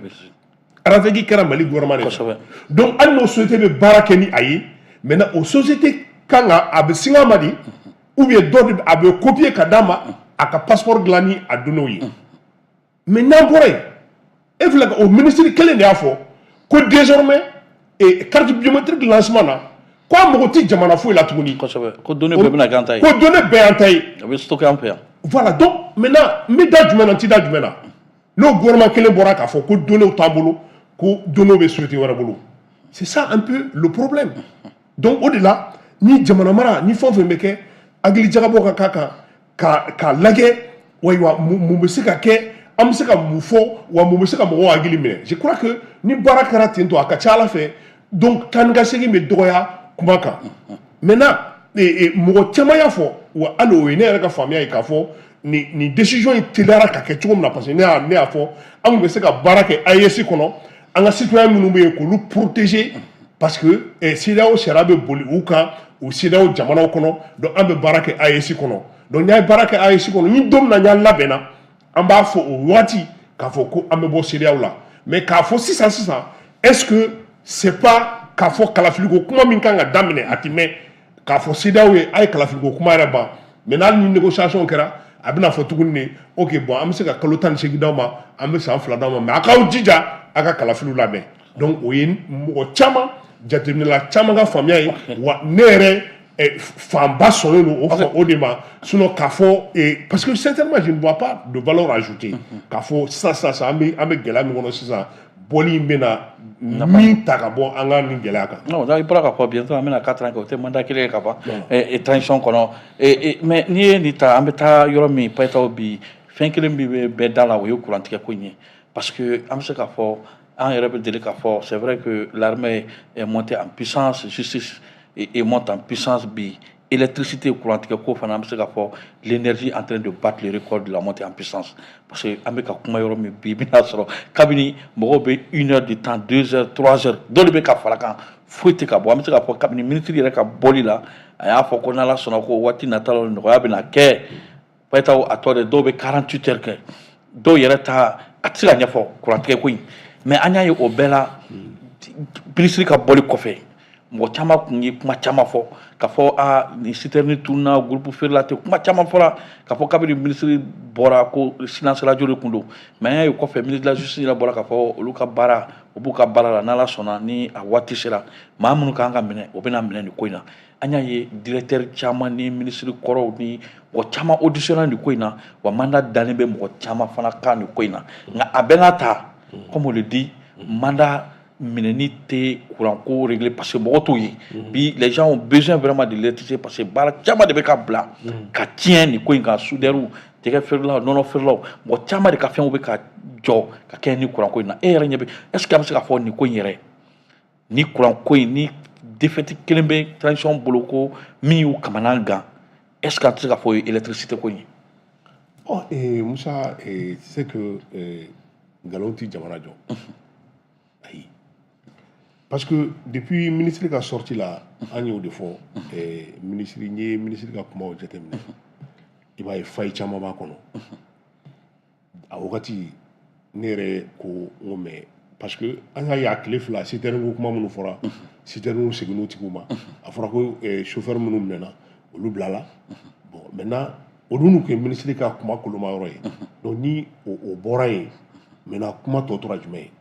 RAVEC kɛra Mali gouvernement de fɛ. Donc hali n'o société bɛ baara kɛ ni a ye, maintenant o société kan ka a bɛ singa a ma de, ou bien dɔ de a bɛ copier ka d'a ma, a ka passeport dilan ni a données ye. Mais n'an bɔra yen, e filɛ ka o ministre kelen de y'a fɔ ko désormais carte biométrique lancement na, ko a mago tɛ jamana foyi la tuguni. Kosɛbɛ, ko données bɛɛ bɛna kɛ an ta ye. Ko données bɛɛ y'an ta ye. A bɛ stocké an fɛ yan. Voilà, donc maintenant n bɛ da jumɛn na, n ti da jumɛn na? N'o gouvernement kelen bɔra k'a fɔ ko données t'an bolo, ko données bɛ société wɛrɛ bolo, c'est ça un peu le problème. Donc o de la, ni jamana mara ni fɛn o fɛn bɛ kɛ, hakili jagabɔ ka k'a kan ka lajɛ wa mun bɛ se ka kɛ, an bɛ se ka mun fɔ, wa mun bɛ se ka mɔgɔw hakili minɛ. Je crois que ni baara kɛra ten tɔ, a ka ca ala fɛ, donc taa ni ka segin bɛ dɔgɔya kuma kan. Maintenant, mɔgɔ caman y'a fɔ wa, hali o ye ne yɛrɛ ka faamuya ye k'a fɔ nin décision in teliyara ka kɛ cogo min na, parce que ne y'a fɔ, an tun bɛ se ka baara kɛ AES kɔnɔ, an ka citoyen minnu bɛ yen k'olu protéger, parce que CEDEAO sariya bɛ boli u kan o CEDEAO jamanaw kɔnɔ. Donc an bɛ baara kɛ AES kɔnɔ. Donc n'an ye baara kɛ AES kɔnɔ, ni don min na n'an labɛnna, an b'a fɔ o waati k'a fɔ ko an bɛ bɔ CEDEAO la. Mais k'a fɔ sisan sisan, est-ce que c'est pas k'a fɔ kalafiliko kuma min kan ka daminɛ, a ti mɛn k'a fɔ CEDEAO ye a ye kalafiliko kuma yɛrɛ ban? Mais hali ni négociation kɛra, a bɛna fɔ tuguni de: ok, bon, an bɛ se ka kalo 18 d'aw ma, an bɛ san 2 d'aw ma, mais a k'aw jija a ka kalafiliw labɛn. Donc o ye mɔgɔ caman, jateminɛla caman ka faamuya ye. Wa ne yɛrɛ Fanba sɔnnen don o de ma. Sinon k'a fɔ, parce que sincèrement, je ne vois pas de valeur ajoutée k'a fɔ sisan sisan an bɛ gɛlɛya min kɔnɔ sisan, bɔli in bɛna min ta ka bɔ an ka nin gɛlɛya kan. Non, i bɔra k'a fɔ bientôt an bɛna 4 ans kɛ, o tɛ mandat kelen ye ka ban transition kɔnɔ. Mais n'i ye nin ta, an bɛ taa yɔrɔ min, Payitaw, bi fɛn kelen min bɛ bɛɛ da la, o ye kurantigɛ ko in ye, parce que an bɛ se k'a fɔ, an yɛrɛ bɛ deli k'a fɔ, c'est vrai que l'armée est montée en puissance, justice est montée en puissance. Bi électricité, kurantigɛ ko fana, an bɛ se k'a fɔ l'énergie en train de battre le record de la montée en puissance, parce que an bɛ ka kuma yɔrɔ min bi, i bɛna sɔrɔ kabini mɔgɔw bɛ une heure de temps, 2 heures, 3 heures, dɔ de bɛ ka fara kan, foyi tɛ ka bɔ. An bɛ se k'a fɔ kabini ministre yɛrɛ ka bɔli la, a y'a fɔ ko n'Ala sɔnna ko waati nata la, nɔgɔya bɛna kɛ. Payitaw, a tɔ de, dɔw bɛ 48 heures kɛ, dɔw yɛrɛ ta a tɛ se ka ɲɛfɔ kurantigɛ ko in. Mais an y'a ye o bɛɛ la, ministre ka bɔli kɔfɛ, mɔgɔ caman tun ye kuma caman fɔ k'a fɔ a nin citerne tununa, groupe feerela tɛ. Kuma caman fɔra k'a fɔ kabini ministre bɔra ko silence radio de tun don. Mais an y'a ye kɔfɛ, ministre de la Justice yɛrɛ bɔra k'a fɔ olu ka baara, u b'u ka baara la, n'Ala sɔnna ni a waati sera, maa minnu kan ka minɛ, o bɛna minɛ nin ko in na. An y'a ye directeur caman ni ministre kɔrɔw ni mɔgɔ caman auditionné nin ko in na, wa mandat dalen bɛ mɔgɔ caman fana kan nin ko in na. Nka a bɛɛ n'a ta, comme on le dit, mandat minɛni tɛ kuranko régler, parce que mɔgɔ t'o ye. Bi les gens ont besoin vraiment de l'électricité, parce que baara caman de bɛ ka bila ka tiɲɛ nin ko in kan: soudeur, jɛgɛ feerelaw, nɔnɔ feerelaw, mɔgɔ caman de ka fɛnw bɛ ka jɔ ka kɛ ni kuranko in na. E yɛrɛ ɲɛ bɛ, est ce que an bɛ se k'a fɔ nin ko in yɛrɛ, ni kuranko in ni défaite kelen bɛ transition bolo ko min y'u kamana gan, est ce que an tɛ se k'a fɔ o ye électricité ko in ye? Bon, Musa, tu sais que nkalon tɛ jamana jɔ. Ayi, parce que depuis ministre ka sortie la, an y'o de fɔ. Ministre, n ye ministre ka kumaw jateminɛ, i b'a ye faille caman b'a kɔnɔ. A wagati ne yɛrɛ ko n ko mais parce que an y'a ye a tile 2, citerne ko kuma minnu fɔra, citerne seginn'u tigiw ma. A fɔra ko chauffeur minnu minɛna, olu bilala. Bon, maintenant olu n'u kɛ ministre ka kuma koloma yɔrɔ ye. Donc ni o bɔra yen, maintenant kuma tɔ tora jumɛn ye?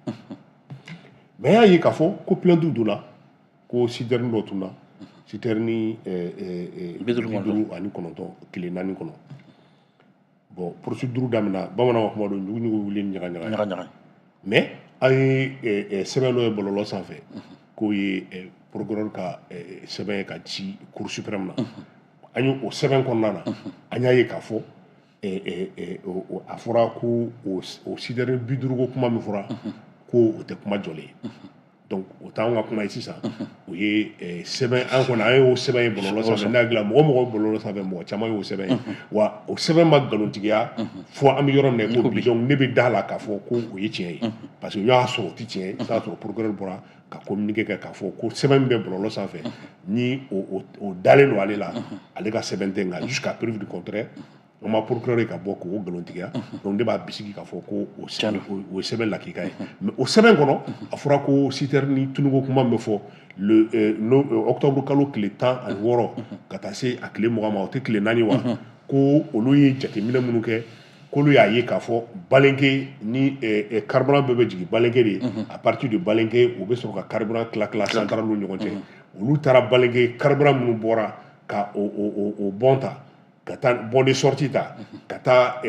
Mais y'a ye k'a fɔ ko plainte donna ko citerne dɔ tunna, citerne 59 tile 4 kɔnɔ. Bon, procédure daminɛ, bamananw ka kuma don, ɲugu ɲugu wuli ni ɲaga ɲaga. Ɲaga. Mais an ye sɛbɛn dɔ ye bɔlɔlɔ sanfɛ k'o ye procureur ka sɛbɛn ye ka ci Cour suprême na. An ye o sɛbɛn kɔnɔna na, an y'a ye k'a fɔ a fɔra ko o citerne 50 ko kuma min fɔra, ko o tɛ kuma jɔlen ye. Donc o t'anw ka kuma ye sisan, o ye sɛbɛn. An kɔni an y'o sɛbɛn ye bɔlɔlɔ sanfɛ. Ne hakili la, mɔgɔ mɔgɔ bɔlɔlɔ sanfɛ, mɔgɔ caman y'o sɛbɛn ye, wa o sɛbɛn ma nkalontigiya fo an bɛ yɔrɔ min na ko bi. Donc ne bɛ da la k'a fɔ ko o ye tiɲɛ ye, parce que n y'a sɔrɔ o tɛ tiɲɛ ye, i t'a sɔrɔ procureur bɔra ka communiqué kɛ k'a fɔ ko sɛbɛn min bɛ bɔlɔlɔ sanfɛ ni o dalen don ale la, ale ka sɛbɛn tɛ. Nka jusqu'à preuve du contraire, on ma procureur ye ka bɔ k'o nkalontigiya. Donc ne b'a bisigi k'a fɔ ko o ye sɛbɛn lakika ye. Mais o sɛbɛn kɔnɔ, a fɔra ko citerne tunuko kuma min bɛ fɔ le octobre kalo tile 16 ka taa se a tile 20 ma, o tɛ tile 4 wa, ko olu ye jateminɛ minnu kɛ, k'olu y'a ye k'a fɔ Balenke ni carburant bɛɛ bɛ jigin Balenke de. À partir de Balenke, u bɛ sɔrɔ ka carburant tila tila centrale ni ɲɔgɔn cɛ. Olu taara Balenke, carburant minnu bɔra ka o bon ta ka taa bon de sortie ta ka taa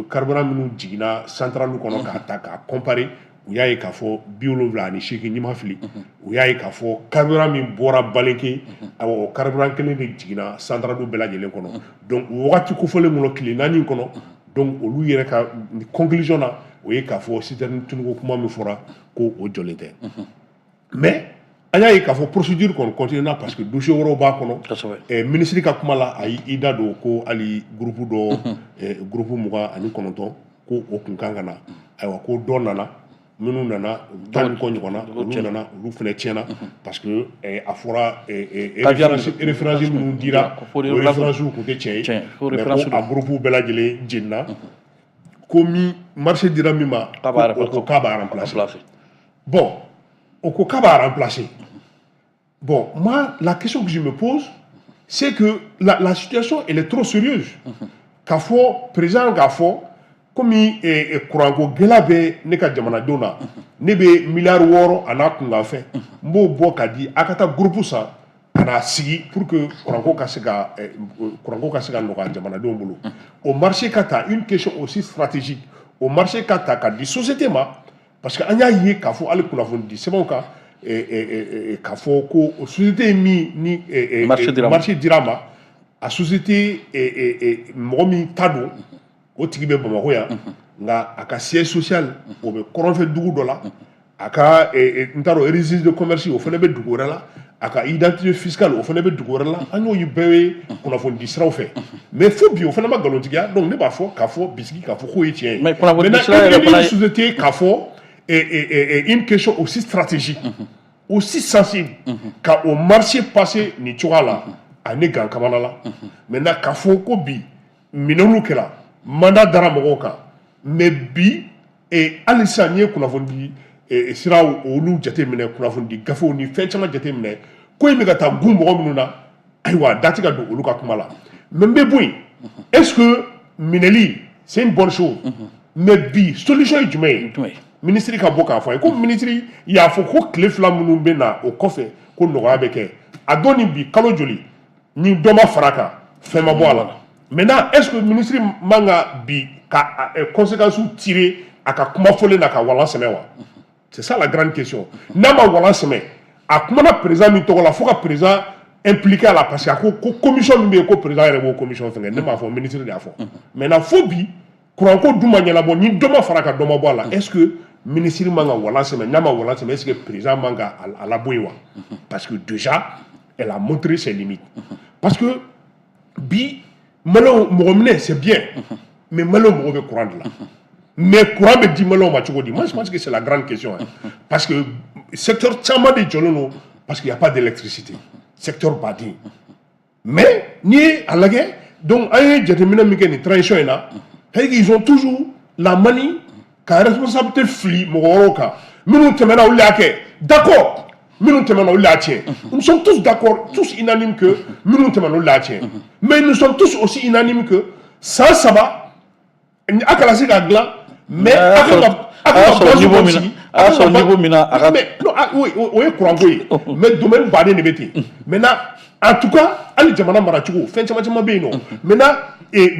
carburant minnu jiginna centrale kɔnɔ k'a ta k'a comparer, u y'a ye k'a fɔ 78, n'i ma fili, u y'a ye k'a fɔ carburant min bɔra Balenke, awɔ, o carburant kelen de jiginna centrale bɛɛ lajɛlen kɔnɔ. Donc o wagati kofɔlen kɔnɔ, tile 4 kɔnɔ, donc olu yɛrɛ ka conclusion na, o ye k'a fɔ citerne tunuko kuma min fɔra, ko o jɔlen tɛ. Mais an y'a ye k'a fɔ procédure kɔni continue na, parce que dossier wɛrɛw b'a kɔnɔ. Ministre ka kuma la, a y'i da don ko hali groupe dɔ, groupe 29, ko o kun kan ka na. Ayiwa, ko dɔ nana, minnu nana 10 ni kɔ ɲɔgɔn na, olu nana, olu fana tiɲɛna, parce que a fɔra référence minnu dira, o référence kun tɛ tiɲɛ ye. Mais ko a groupe bɛɛ lajɛlen jenina, ko min marché dira min ma, o ko k'a b'a remplacer. Bon, o ko k'a b'a remplacer. Bon, moi, la question que je me pose, c'est que la situation, elle est trop sérieuse k'a fɔ président k'a fɔ komi kuranko gɛlɛya bɛ ne ka jamanadenw na, ne bɛ miliyari 6 a n'a kunkanfɛn, n b'o bɔ ka di a ka taa groupe san. Ka na sigi pour que kuranko ka se ka nɔgɔya jamanadenw bolo, o marché ka ta, une question aussi stratégique, o marché ka ta ka di société ma, parce que an y'a ye k'a fɔ hali kunnafoni di sɛbɛnw kan k'a fɔ ko o société min ni marché dira ma, a société mɔgɔ min ta don, o tigi bɛ Bamakɔ yan, nka a ka siège social, o bɛ kɔrɔnfɛ dugu dɔ la, a ka n t'a dɔn, registre de commerce, o fana bɛ dugu wɛrɛ la, a ka identité fiscale, o fana bɛ dugu wɛrɛ la. An y'o bɛɛ ye kunnafoni di siraw fɛ, mais fo bi o fana ma nkalontigiya. Donc ne b'a fɔ k'a fɔ bisigi k'a fɔ k'o ye tiɲɛ ye. Mais kunnafoni di sira yɛrɛ fana ye société k'a fɔ une question aussi stratégique, aussi sensible, ka o marché passer nin cogoya la, a ne gan kamana la. Maintenant, k'a fɔ ko bi minɛnw kɛra, mandat dara mɔgɔw kan, mais bi hali sisan n'i ye kunnafoni di siraw olu jateminɛ, kunnafoni di gafew ni fɛn caman jateminɛ, ko in bɛ ka taa gun mɔgɔ minnu na, ayiwa, da tɛ ka don olu ka kuma la. Mais n bɛ bɔ yen, est-ce que minɛli, c'est une bonne chose, mais bi solution ye jumɛn ye? Ministre ka bɔ k'a fɔ a ye ko ministre y'a fɔ ko tile 2 minnu bɛ na o kɔfɛ, ko nɔgɔya bɛ kɛ. A don ni bi kalo joli ni dɔ ma fara a kan, fɛn ma bɔ a la. Maintenant, est-ce que ministre man ka bi ka conséquences tirer a ka kuma fɔlen na ka walan sɛmɛ wa? C'est ça la grande question. N'a ma walan sɛmɛ, a kumana président min tɔgɔ la, fo ka président impliqué a la, parce que a ko ko commission min bɛ yen, ko président yɛrɛ b'o commission fɛngɛ. Ne m'a fɔ, ministre de y'a fɔ. Maintenant, fo bi courant ko dun ma ɲɛnabɔ, ni dɔ ma fara ka dɔ ma bɔ a la, est-ce que ministre man ka walan sɛmɛ? N'a ma walan sɛmɛ, est-ce que président man ka a labɔ yen wa? Parce que déjà elle a montré ses limites, parce que bi maliyɛnw mɔgɔ minɛ, c'est bien, mais maliyɛnw mago bɛ courant de la. Mais courant bɛ di maliyɛnw ma cogo di? Moi, je pense que c'est la grande question, hein. Parce que secteur caman de jɔlen don parce qu'il y a pas d'électricité, secteur baden. Mais n'i ye a lajɛ, donc an ye jateminɛ min kɛ nin transition in na, c'est-à-dire qu'ils ont toujours la manie ka responsabilité fili mɔgɔ wɛrɛw kan. Minnu tɛmɛna, olu y'a kɛ, d'accord, minnu tɛmɛna, olu y'a tiɲɛ. Nous sommes tous d'accord, tous unanimes que minnu tɛmɛna, olu y'a tiɲɛ, mais nous sommes tous aussi unanimes que san 3 a kana se k'a dilan. Mais a kan ka a y'a sɔrɔ niveau min na, a y'a sɔrɔ niveau min na a ka Mais non, ah, oui, o ye courant ko ye, mais domaine baden de bɛ ten. Maintenant, en tout cas, hali jamana maracogo, fɛn caman caman bɛ yen nɔ. Maintenant,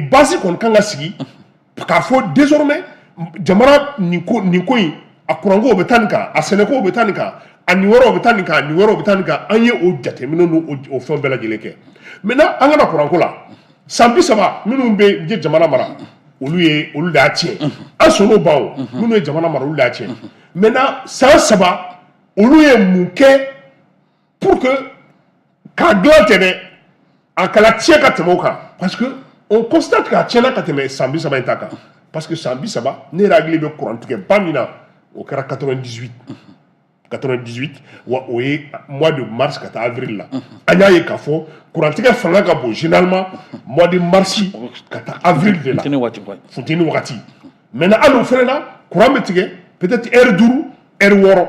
base kɔni kan ka sigi k'a fɔ désormais jamana nin ko in, a courant ko bɛ taa nin kan, a sɛnɛko bɛ taa nin kan, a nin wɛrɛw bɛ taa nin kan, a nin wɛrɛw bɛ taa nin kan. An ye o jateminɛ n'o o fɛn bɛɛ lajɛlen kɛ. Maintenant, an ka na courant ko la, san 30 minnu bɛ ye jamana mara, olu ye olu de y'a tiɲɛ. An sɔnn'o ban o, minnu ye jamana mara, olu de y'a tiɲɛ. Maintenant, san 3, olu ye mun kɛ pour que k'a dilan tɛ dɛ, a kana tiɲɛ ka tɛmɛ o kan? Parce que on constate k'a tiɲɛna ka tɛmɛ san 30 in ta kan, parce que san 30, ne yɛrɛ hakili bɛ courant tigɛ ba min na, o kɛra 98, 98 wa, o ye mois de mars ka taa avril la. An y'a ye k'a fɔ kurantigɛ fanga ka bon généralement mois de mars ka taa avril de la. Funteni waati quoi. Funteni wagati. Maintenant, hali o fɛnɛ na, courant bɛ tigɛ peut-être heure 5, heure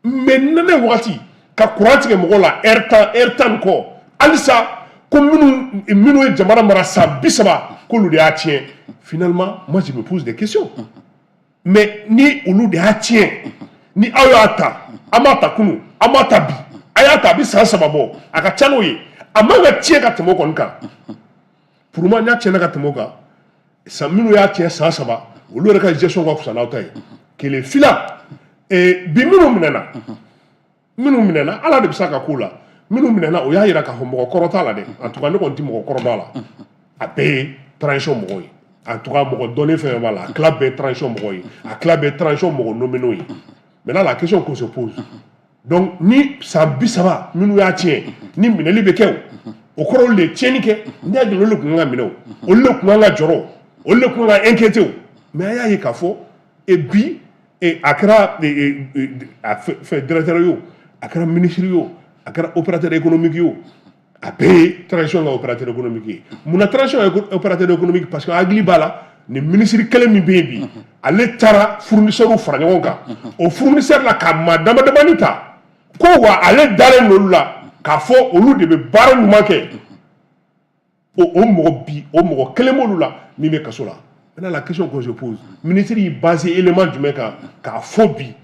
6, mais nɛnɛ wagati, ka courant tigɛ mɔgɔw la heure 10, heure 10 ni kɔ, halisa ko minnu ye jamana mara san 30, k'olu de y'a tiɲɛ. Finalement, moi, je me pose des questions. Mais ni olu de y'a tiɲɛ, ni aw y'a ta, an b'a ta kunun, an b'a ta bi, a y'a ta, a bɛ san 3 bɔ, a ka ca n'o ye, a man ka tiɲɛ ka tɛmɛ o kɔni kan. Pour moi, n'a tiɲɛna ka tɛmɛ o kan, san minnu y'a tiɲɛ san 3, olu yɛrɛ ka gestion ka fisa n'aw ta ye. Kelen fila, bi minnu minɛna, Ala de bɛ se ka k'o la. Minnu minɛna, o y'a yira k'a fɔ mɔgɔ kɔrɔ t'a la dɛ. En tout cas, ne kɔni tɛ mɔgɔ kɔrɔ dɔn a la, a bɛɛ ye transition mɔgɔw ye. En tout cas, mɔgɔ dɔnnen fɛn fɛn b'a la, a tila bɛɛ ye transition mɔgɔw ye, a tila bɛɛ ye transition mɔgɔ nommé ye. Maintenant, la question qu'on se pose donc, ni san 30 minnu y'a tiɲɛ, ni minɛli bɛ kɛ, o kɔrɔ olu de ye tiɲɛni kɛ. N'i y'a jira, olu de tun kan ka minɛ, o olu de tun kan ka jɔrɔ, olu de tun kan ka inquiéter o. Mais a y'a ye k'a fɔ bi a kɛra a fɛn directeur ye o, a kɛra ministre ye o, a kɛra opérateur économique ye o, a bɛɛ ye transition ka opérateur économique ye. Munna transition ye opérateur économique? Parce que hakili b'a la, nin ministre kelen min bɛ yen bi, ale taara fournisseur fara ɲɔgɔn kan, o fournisseur la ka maa dama damani ta ko wa ale dalen n'olu la k'a fɔ olu de bɛ baara ɲuman kɛ. O mɔgɔ bi, o mɔgɔ kelen b'olu la min bɛ kaso la. Maintenant, la question qu'on se pose, ministre y'i basé élément jumɛn kan k'a fɔ bi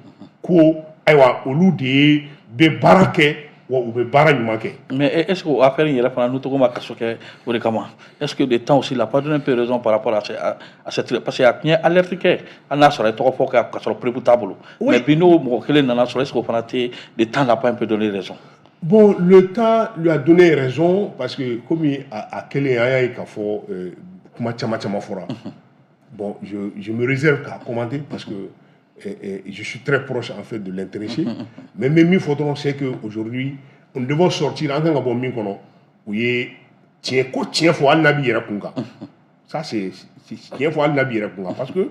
ko ayiwa, olu de ye bɛ baara kɛ Wa u bɛ baara ɲuman kɛ. Mais est-ce que o affaire in yɛrɛ fana n'u tɔgɔ ma kaso kɛ o de kama, est-ce que le temps aussi l'a pas donné un peu raison par rapport à cette, parce que a tun ye alerte kɛ, hali n'a sɔrɔ a ye tɔgɔ fɔ ka sɔrɔ preuve t'a bolo, mais bi n'o mɔgɔ kelen nana sɔrɔ, est-ce que o fana tɛ, le temps n'a pas un peu donné raison? Bon, le temps lui a donné raison parce que comme a kɛlen, an y'a ye k'a fɔ kuma caman caman fɔra. Bon, je me réserve k'a commenter parce que je suis très proche en fait de l'intéressé. Mais min fɔ dɔrɔn, c'est que aujourd'hui on devons sortir, an kan ka bɔ min kɔnɔ, o ye tiɲɛ ko, tiɲɛ fɔ hali n'a b'i yɛrɛ kun kan. Ça, c'est tiɲɛ fɔ hali n'a b'i yɛrɛ kun kan, parce que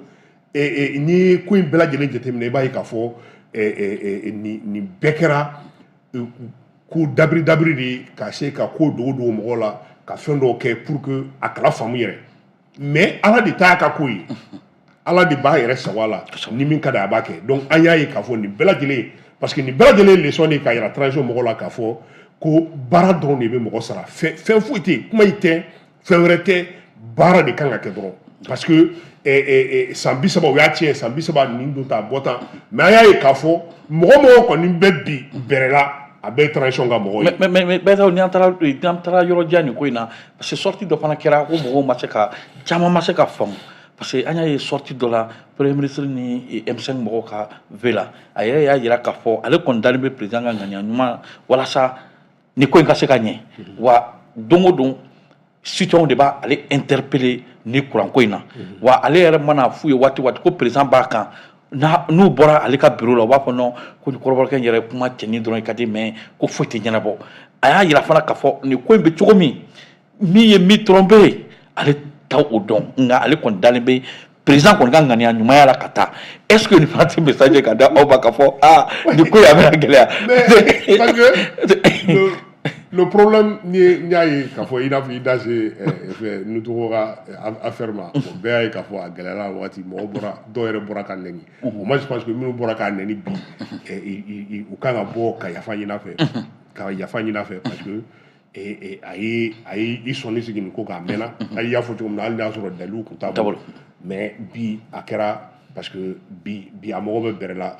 n'i ye ko in bɛɛ lajɛlen jateminɛ, i b'a ye k'a fɔ nin bɛɛ kɛra ko dabiri dabiri de ka se ka ko dogo dogo mɔgɔw la, ka fɛn dɔw kɛ pour que a kala faamu yɛrɛ. Mais Ala de ta y'a ka ko ye, Ala de b'a yɛrɛ sago a la, ni min ka di a b'a kɛ. Donc an y'a ye k'a fɔ nin bɛɛ lajɛlen, parce que nin bɛɛ lajɛlen ye leçon de ye k'a yira transition mɔgɔw la k'a fɔ ko baara dɔrɔn de bɛ mɔgɔ sara. Fɛn foyi tɛ yen, kuma in tɛ, fɛn wɛrɛ tɛ, baara de kan ka kɛ dɔrɔn, parce que san 30 u y'a tiɲɛ, san 30 nin don tan bɔ tan. Mais an y'a ye k'a fɔ mɔgɔ mɔgɔ kɔni bɛ bi bɛrɛ la, a bɛɛ ye transition ka mɔgɔw ye. Mais bɛɛ ni an taara yɔrɔ jan nin ko in na, parce que sortie dɔ fana kɛra ko mɔgɔw ma se ka, caman ma se ka faamu, parce que an y'a ye sortie dɔ la, premier ministre ni M5 mɔgɔw ka V la, a yɛrɛ y'a jira k'a fɔ ale kɔni dalen bɛ président ka ŋaniya ɲuman walasa ni ko in ka se ka ɲɛ. Wa don o don, citoyenw de b'a ale interpeller ni kuranko in na. Wa ale yɛrɛ mana f'u ye waati waati ko président b'a kan, n'u bɔra ale ka bureau la, u b'a fɔ non, ko ni kɔrɔbɔrɔkɛ in yɛrɛ kuma cɛnin dɔrɔn ka di, mais ko foyi tɛ ɲɛnabɔ. A y'a yira fana k'a fɔ nin ko in bɛ cogo min, min ye min tromper, ale ta o dɔn, nka ale kɔni dalen bɛ président kɔni ka ŋaniya ɲumanya la ka taa. Est ce que nin fana tɛ message ye ka da aw ma k'a fɔ aa, nin ko in a bɛna gɛlɛya? Mais parce que le problème, ni n y'a ye k'a fɔ i n'a fɔ i da se fɛn Nutogo ka affaire ma, bon, bɛɛ y'a ye k'a fɔ a gɛlɛyara wagati, mɔgɔw bɔra, dɔw yɛrɛ bɔra ka nɛni. Moi, je pense que minnu bɔra k'a nɛni bi, u kan ka bɔ ka yafa ɲini a fɛ, ka yafa ɲini a fɛ, parce que a ye i sɔnni sigi nin ko kan a mɛnna. Hali i y'a fɔ cogo min na, hali n'a y'a sɔrɔ dalilu tun t'a bolo, mais bi a kɛra, parce que bi bi a mago bɛ bɛrɛ la.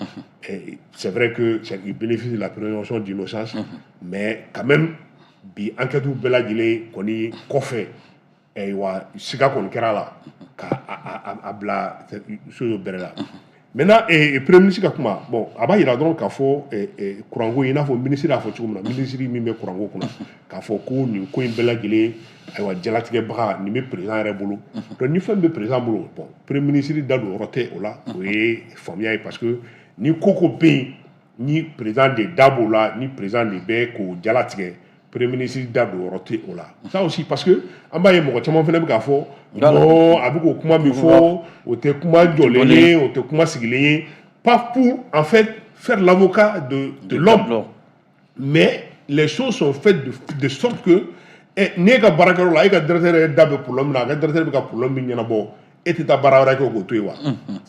C'est vrai que il bénéficie de la présomption d'innocence, mais quand même bi enquête bɛɛ lajɛlen kɔni kɔfɛ, ayiwa, siga kɔni kɛra a la ka a bila chose bɛrɛ la. Maintenant, premier ministre ka kuma, bon, a b'a yira dɔrɔn k'a fɔ kuranko in, i n'a fɔ ministre y'a fɔ cogo min na, ministre min bɛ kuranko kunna, k'a fɔ ko nin ko in bɛɛ lajɛlen, ayiwa, jalatigɛbaga nin bɛ président yɛrɛ bolo. Donc ni fɛn bɛ président bolo, bon, premier ministre da don yɔrɔ tɛ o la. O ye faamuya ye, parce que ni ko ko bɛ yen, ni président de da b'o la, ni président de bɛ k'o jalatigɛ, premier ministre da don yɔrɔ tɛ o la. Ça aussi, parce que an b'a ye mɔgɔ caman fana bɛ k'a fɔ non, a bɛ k'o kuma min fɔ, o tɛ kuma jɔlen ye, o tɛ kuma sigilen ye, pas pour en fait faire l'avocat de l'homme, mais les choses sont faites de sorte que n'e ka baarakɛyɔrɔ la, e ka directeur yɛrɛ da bɛ problème na, a ka directeur bɛ ka problème min ɲɛnabɔ, e tɛ taa baara wɛrɛ kɛ k'o to yen wa?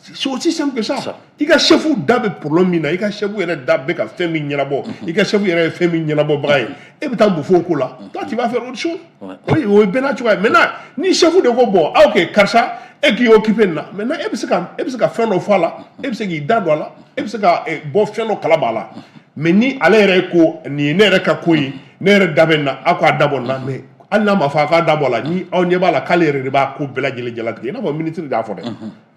C'est aussi simple que ça. I ka chef da bɛ problème min na, i ka chef yɛrɛ da bɛ ka fɛn min ɲɛnabɔ, i ka chef yɛrɛ ye fɛn min ɲɛnabɔbaga ye, e bɛ taa mun fɔ o ko la? Toi, tu vas faire autre chose. O ye bɛɛ n'a cogoya ye. Maintenant, ni chef de ko bon, ah ok, karisa, e k'i occupé nin na, maintenant e bɛ se ka fɛn dɔ fɔ a la, e bɛ se k'i da don a la, e bɛ se ka bɔ fɛn dɔ kalama a la. Mais ni ale yɛrɛ ko nin ye ne yɛrɛ ka ko ye, ne yɛrɛ da bɛ nin na, aw k'a dabɔ nin na, mais hali n'a ma fɔ a k'a dabɔ la, ni aw ɲɛ b'a la k'ale yɛrɛ de b'a ko bɛɛ lajɛlen jalatigɛ, i n'a fɔ ministre de y'a fɔ dɛ.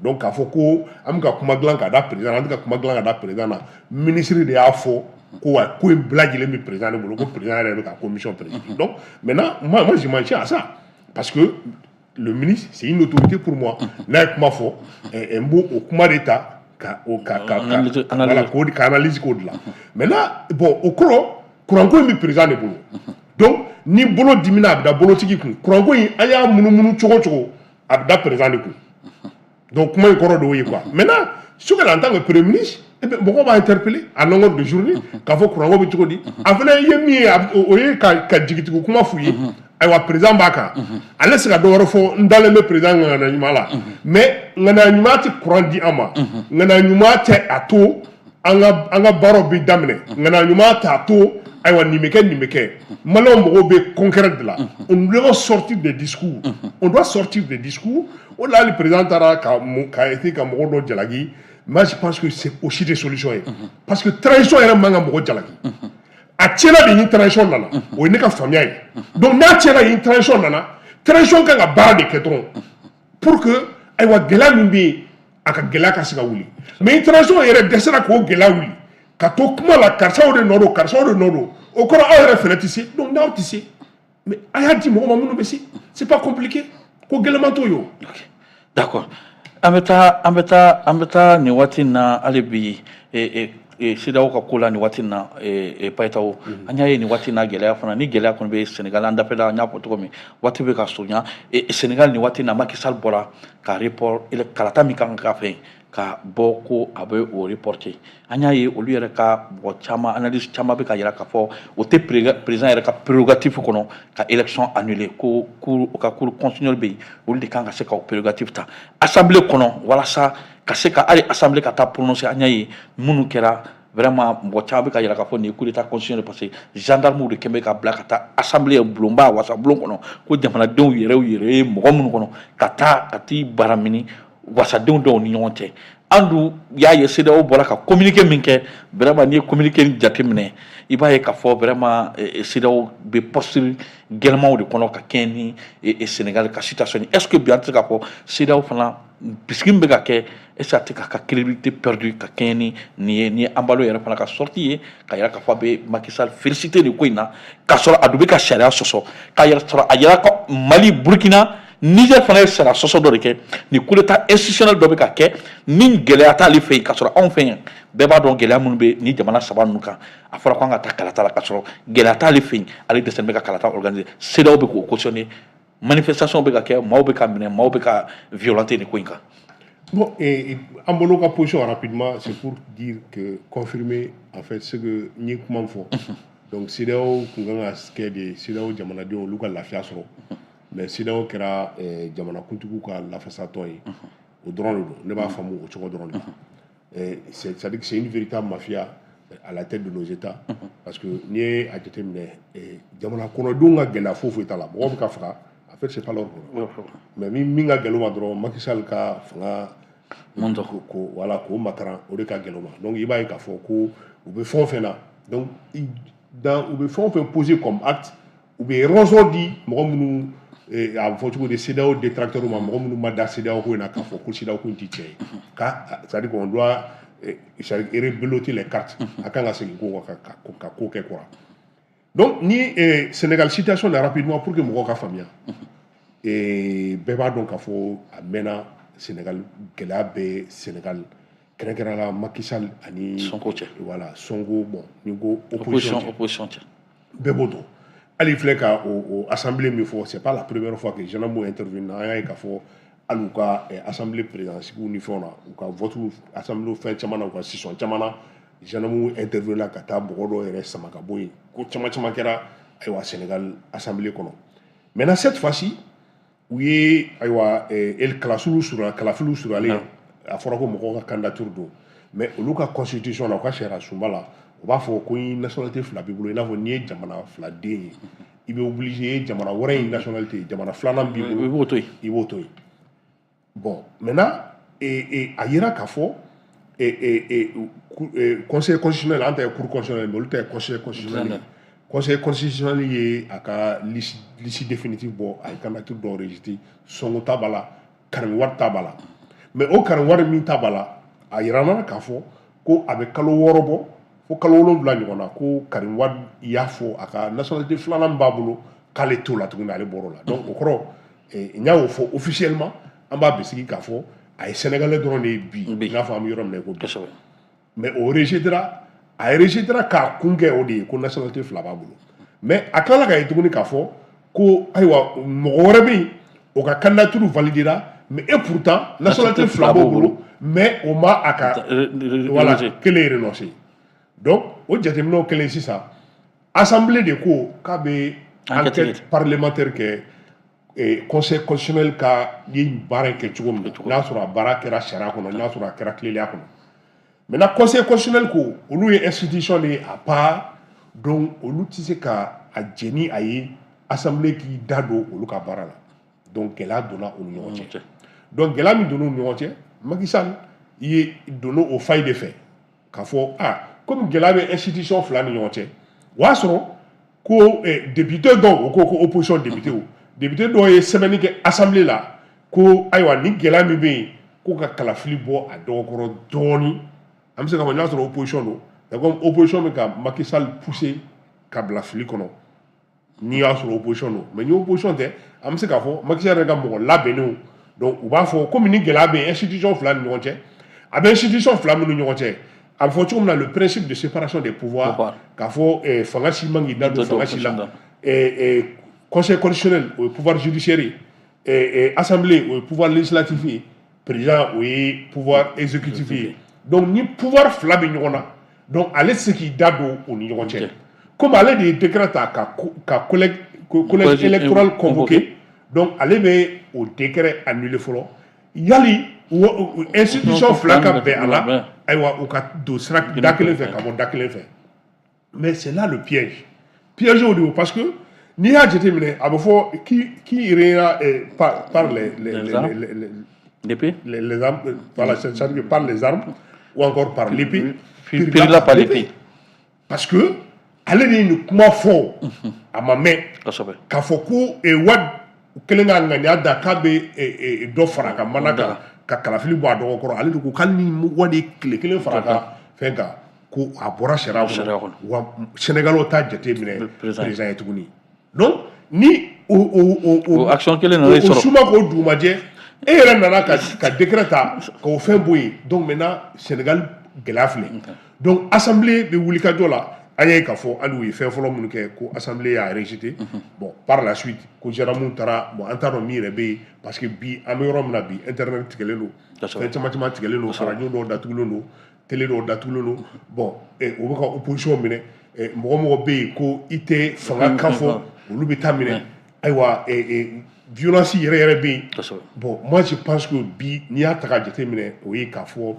Donc k'a fɔ ko an bɛ ka kuma dilan ka da président na, an tɛ ka kuma dilan ka da président na, ministre de y'a fɔ ko wa ko in bɛɛ lajɛlen bɛ président de bolo, ko président yɛrɛ bɛ ka commission présider. Donc maintenant, moi, je m'en tiens à ça, parce que le ministre, c'est une autorité pour moi. N'a ye kuma fɔ, n b'o o kuma de ta ka o ka ka ka voilà, k'o ka analyse k'o dilan. Maintenant, bon, o kɔrɔ, kuranko in bɛ président de bolo. Donc ni bolo dimina, a bɛ da bolotigi kun. Kuranko in, an y'a munumunu cogo o cogo, a bɛ da président de kun. Donc kuma in kɔrɔ de y'o ye quoi. Maintenant, Choguel en tant que premier ministre, eh ben, mɔgɔw b'a interpeller à longueur de journée k'a fɔ kuranko bɛ cogo di. A fana ye min ye, o ye ka jigitigiw kuma f'u ye. Ayiwa, président b'a kan, ale se ka dɔ wɛrɛ fɔ, n dalen bɛ président ŋaniya ɲuman la, mais ŋaniya ɲuman tɛ kuran di an ma, ŋaniya ɲuman tɛ a to an ka baaraw bɛ daminɛ, ŋaniya ɲuman t'a to, ayiwa, nin bɛ kɛ, nin bɛ kɛ. Maliyɛnw mɔgɔw bɛ concret de la. On doit sortir des discours, on doit sortir des discours. O de la, hali président taara ka essayer ka mɔgɔ dɔ jalaki, moi je pense que c'est aussi des solutions ye, parce que transition yɛrɛ man ka mɔgɔ jalaki. A tiɲɛna de ni transition nana, o ye ne ka faamuya ye. Donc n'a tiɲɛna ni transition nana, transition kan ka baara de kɛ dɔrɔn pour que, ayiwa, gɛlɛya min bɛ yen, a ka gɛlɛya ka se ka wuli. Mais ni transition yɛrɛ dɛsɛra k'o gɛlɛya wuli, ka to kuma la, karisaw de nɔ don, karisaw de nɔ don, o kɔrɔ aw yɛrɛ fɛnɛ tɛ se. Donc n'aw tɛ se, mais a y'a di mɔgɔ ma minnu bɛ se. C'est pas compliqué, ko gɛlɛman t'o ye o. Ok, d'accord. An bɛ taa nin waati in na hali bi CEDEAO ka ko la nin waati in na. Payitaho, an y'a ye nin waati in na, gɛlɛya fana ni gɛlɛya kɔni bɛ Sénégal, an dafɛla, an y'a fɔ cogo min, waati bɛ ka surunya. Sénégal nin waati in na, Macky Sall bɔra ka report kalata min kan ka k'a fɛ ka bɔ, ko a bɛ o reporter. An y'a ye olu yɛrɛ ka mɔgɔ caman, analyse caman bɛ ka yira k'a fɔ o tɛ président yɛrɛ ka prérogative kɔnɔ ka élection annuler, ko cour, o ka cour constitutionnelle bɛ yen, olu de kan ka se ka o prérogative ta assemblée kɔnɔ walasa ka se ka hali assemblée ka taa prononcer. An y'a ye minnu kɛra, vraiment mɔgɔ caman bɛ ka yira k'a fɔ nin ye coup d'état constitutionnel, parce que gendarmew de kɛn bɛ ka bila ka taa assemblée bulonba, wasabulon kɔnɔ, ko jamanadenw yɛrɛ yɛrɛ ye mɔgɔ minnu kɔnɔ, ka taa ka t'i baramini wasadenw dɔw ni ɲɔgɔn cɛ. An dun y'a ye CEDEAO bɔra ka communiqué min kɛ, vraiment n'i ye communiqué in jateminɛ, i b'a ye k'a fɔ vraiment CEDEAO bɛ posture gɛlɛmanw de kɔnɔ ka kɛɲɛ ni Sénégal ka situation ye. Est ce que bi an tɛ se k'a fɔ CEDEAO fana bisigi min bɛ ka kɛ, est ce que a tɛ k'a ka crédibilité perdu ka kɛɲɛ ni nin ye, ni Embalo yɛrɛ fana ka sortie ye ka yira k'a fɔ a bɛ Macky Sall féliciter nin ko in na, k'a sɔrɔ a dun bɛ ka sariya sɔsɔ, k'a yɛrɛ sɔrɔ a yira ko Mali, Burkina, Niger fana ye sariya sɔsɔ dɔ de kɛ, ni coup d'état institutionnel dɔ bɛ ka kɛ ni gɛlɛya t'ale fɛ yen, k'a sɔrɔ anw fɛ yan, bɛɛ b'a dɔn gɛlɛya minnu bɛ ni jamana saba ninnu kan. A fɔra ko an ka taa kalata la, k'a sɔrɔ gɛlɛya t'ale fɛ yen, ale dɛsɛ bɛ ka kalata organiser. CEDEAO bɛ k'o cautionner, manifestation bɛ ka kɛ, maaw bɛ ka minɛ, maaw bɛ ka violenter nin ko in kan. Bon, et Embalo ka position rapidement, c'est pour dire que confirmer en fait ce que n ye kuma fɔ. Donc CEDEAO kun kan ka kɛ de CEDEAO jamanadenw olu ka lafiya sɔrɔ. Mais CEDEAO kɛra jamanakuntigiw ka lafasatɔn ye. O dɔrɔn de don. Ne b'a faamu o cogo dɔrɔn de la. C'est-à-dire que c'est une véritable mafia à la tête de nos États. Parce que n'i ye a jateminɛ, jamana kɔnɔdenw ka gɛlɛya foyi foyi t'a la. Mɔgɔw bɛ ka faga. En fait, c'est pas leur problème. Mais min ka gɛlɛn u ma dɔrɔn, Macky Sall ka fanga mun dɔn ko voilà, k'o mataran, o de ka gɛlɛn u ma. Donc i b'a ye k'a fɔ ko u bɛ fɛn o fɛn na, donc u bɛ fɛn o fɛn poser comme acte, u bɛ raison di mɔgɔ minnu, a bɛ fɔ cogo di, CEDEAO détracteurs ma, mɔgɔ minnu ma da CEDEAO ko in na, k'a fɔ ko CEDEAO ko in tɛ tiɲɛ ye, ka c'est à dire qu'on doit c'est à dire rebeloter les cartes, a kan ka segin ko kan ka ko kɛ quoi. Donc ni Sénégal situation na, rapidement, pour que mɔgɔw ka faamuya, bɛɛ b'a dɔn k'a fɔ a mɛnna Sénégal, gɛlɛya bɛ Sénégal, kɛrɛnkɛrɛnnenya la Macky Sall ani Sonko cɛ. Voilà, Sonko, bon, ni ko opposition opposition cɛ. Opposition cɛ. Bɛɛ b'o dɔn. Hali filɛ ka o assemblée min fɔ, c'est pas la première fois que gendarme intervenu. An y'a ye k'a fɔ hali u ka assemblée président sigiw ni fɛnw na, u ka vote assemblée fɛn caman na, u ka session caman na, gendarme intervenu la ka taa mɔgɔ dɔw yɛrɛ sama ka bɔ yen. Ko caman caman kɛra, ayiwa, Sénégal assemblée kɔnɔ. Maintenant, cette fois-ci, u ye, ayiwa, kalafiliw surunya, kalafiliw surunyalen, a fɔra ko mɔgɔw ka candidature don. Mais olu ka constitution na, u ka sariya sunba la, u b'a fɔ ko ni nationalité fila b'i bolo, i n'a fɔ n'i ye jamana fila den ye, i bɛ obligé i ye jamana wɛrɛ in nationalité, jamana filanan b'i bolo, i b'o to yen. I b'o to yen. Bon, maintenant, a yira k'a fɔ conseil constitutionnel, an ta ye cour constitutionnelle, mais olu ta ye conseil constitutionnel ye. Conseil constitutionnel ye a ka liste définitive bɔ, a ye candidature dɔw rejeté. Sonko ta b'a la, Karim Wade ta b'a la. Mais o Karim Wade min ta b'a la, a yira na k'a fɔ ko a bɛ kalo 6 bɔ fo kalo 7 ɲɔgɔn na, ko Karim Wade y'a fɔ a ka nationalité filanan min b'a bolo, k'ale t'o la tuguni, ale bɔr'o la. Donc o kɔrɔ, n y'a fɔ officiellement, an b'a bisigi k'a fɔ a ye sénégalais dɔrɔn de ye bi, i n'a fɔ an bɛ yɔrɔ min na i ko bi. Mais o rejetera, a rejetera k'a kun kɛ o de ye ko nationalité fila b'a bolo. Mais a tilala ka ye tuguni k'a fɔ ko, ayiwa, mɔgɔ wɛrɛ bɛ yen, o ka candidature validera, mais et pourtant nationalité fila b'o bolo, mais o ma a ka, voilà, kelen renoncé. Donc o jateminɛw kɛlen sisan, assemblée de ko k'a bɛ enquête parlementaire kɛ conseil constitutionnel ka ye baara in kɛ cogo min na, n'a sɔrɔ a baara kɛra sariya kɔnɔ, n'a sɔrɔ a kɛra tilennenya kɔnɔ. Maintenant, conseil constitutionnel ko olu ye institution de ye à part, donc olu tɛ se ka a jɛ ni a ye assemblée k'i da don olu ka baara la. Donc gɛlɛya donna u ni ɲɔgɔn cɛ. Donc gɛlɛya min donna u ni ɲɔgɔn cɛ, Macky Sall ye donna o faille de fɛ k'a fɔ ah, komi gɛlɛya bɛ institution fila ni ɲɔgɔn cɛ, O y'a sɔrɔ ko député dɔw, o ko opposition député, député dɔw ye sɛbɛnni kɛ assemblée la ko ayiwa, ni gɛlɛya min bɛ yen, ko ka kalafili bɔ a dɔgɔkɔrɔ dɔɔni. An bɛ se k'a fɔ n'a sɔrɔ opposition don, mais comme opposition bɛ ka Macky Sall pousser ka bila fili kɔnɔ, n'i y'a sɔrɔ opposition don, mais ni opposition tɛ, an bɛ se k'a fɔ Macky Sall yɛrɛ ka mɔgɔ labɛnnenw. Donc u b'a fɔ komi ni gɛlɛya bɛ yen institution fila ni ɲɔgɔn cɛ, a bɛ institution fila minnu ɲɔgɔn cɛ, a bɛ fɔ cogo min na, le principe de séparation des pouvoirs, k'a fɔ fanga si man k'i da don fanga si la. Conseil constitutionnel, o ye pouvoir judiciaire ye, assemblée, o ye pouvoir législatif ye, président, o ye pouvoir exécutif ye. Donc ni pouvoir fila bɛ ɲɔgɔn na, donc ale tɛ se k'i da don u ni ɲɔgɔn cɛ. Comme ale de ye décret ta ka collège électoral convoqué, donc ale bɛ o décret annulé fɔlɔ yali institution fila ka bɛn a la, ayiwa, u ka don sira da kelen fɛ ka bɔ da kelen fɛ. Mais c'est là le piège. Piège o de ye, parce que n'i y'a jateminɛ, a bɛ fɔ qui régnera par les l'épée, les armes, voilà, c'est-à-dire par les armes ou encore par l'épée. Périra par l'épée. Parce que ale de ye nin kuma fɔ, a ma mɛn k'a fɔ ko Wade kɛlen ka ŋaniya da k'a bɛ dɔ fara a ka mana kan ka kalafili bɔ a dɔgɔkɔrɔ. Ale de ko k'ale ni Wade ye tile kelen fara a ka fɛn kan, ko a bɔra sariya kɔnɔ, wa Sénégalais t'a jate minɛ président ye tuguni. Donc ni o action kelen nana sɔrɔ, o su ma k'o dugumajɛ, e yɛrɛ nana ka décret ta k'o fɛn bɔ yen. Donc maintenant Sénégal gɛlɛya filɛ. Donc assemblée bɛ wuli ka jɔ la. An ye k'a fɔ hali u ye fɛn fɔlɔ minnu kɛ, ko assemblée y'a rejeté. Bon, par la suite, ko gendarme taara. Bon, an t'a dɔn min yɛrɛ bɛ yen, parce que bi an bɛ yɔrɔ min na bi, internet tigɛlen don, fɛn caman caman tigɛlen don, radio dɔw datugulen don, télé dɔw datugulen don. Bon, u bɛ ka opposition minɛ. Mɔgɔ mɔgɔ bɛ yen ko i tɛ fanga kan fɔ, olu bɛ taa minɛ. Ayiwa, violence yɛrɛ yɛrɛ bɛ yen. Bon, moi je pense que bi, n'i y'a ta k'a jateminɛ, o ye k'a fɔ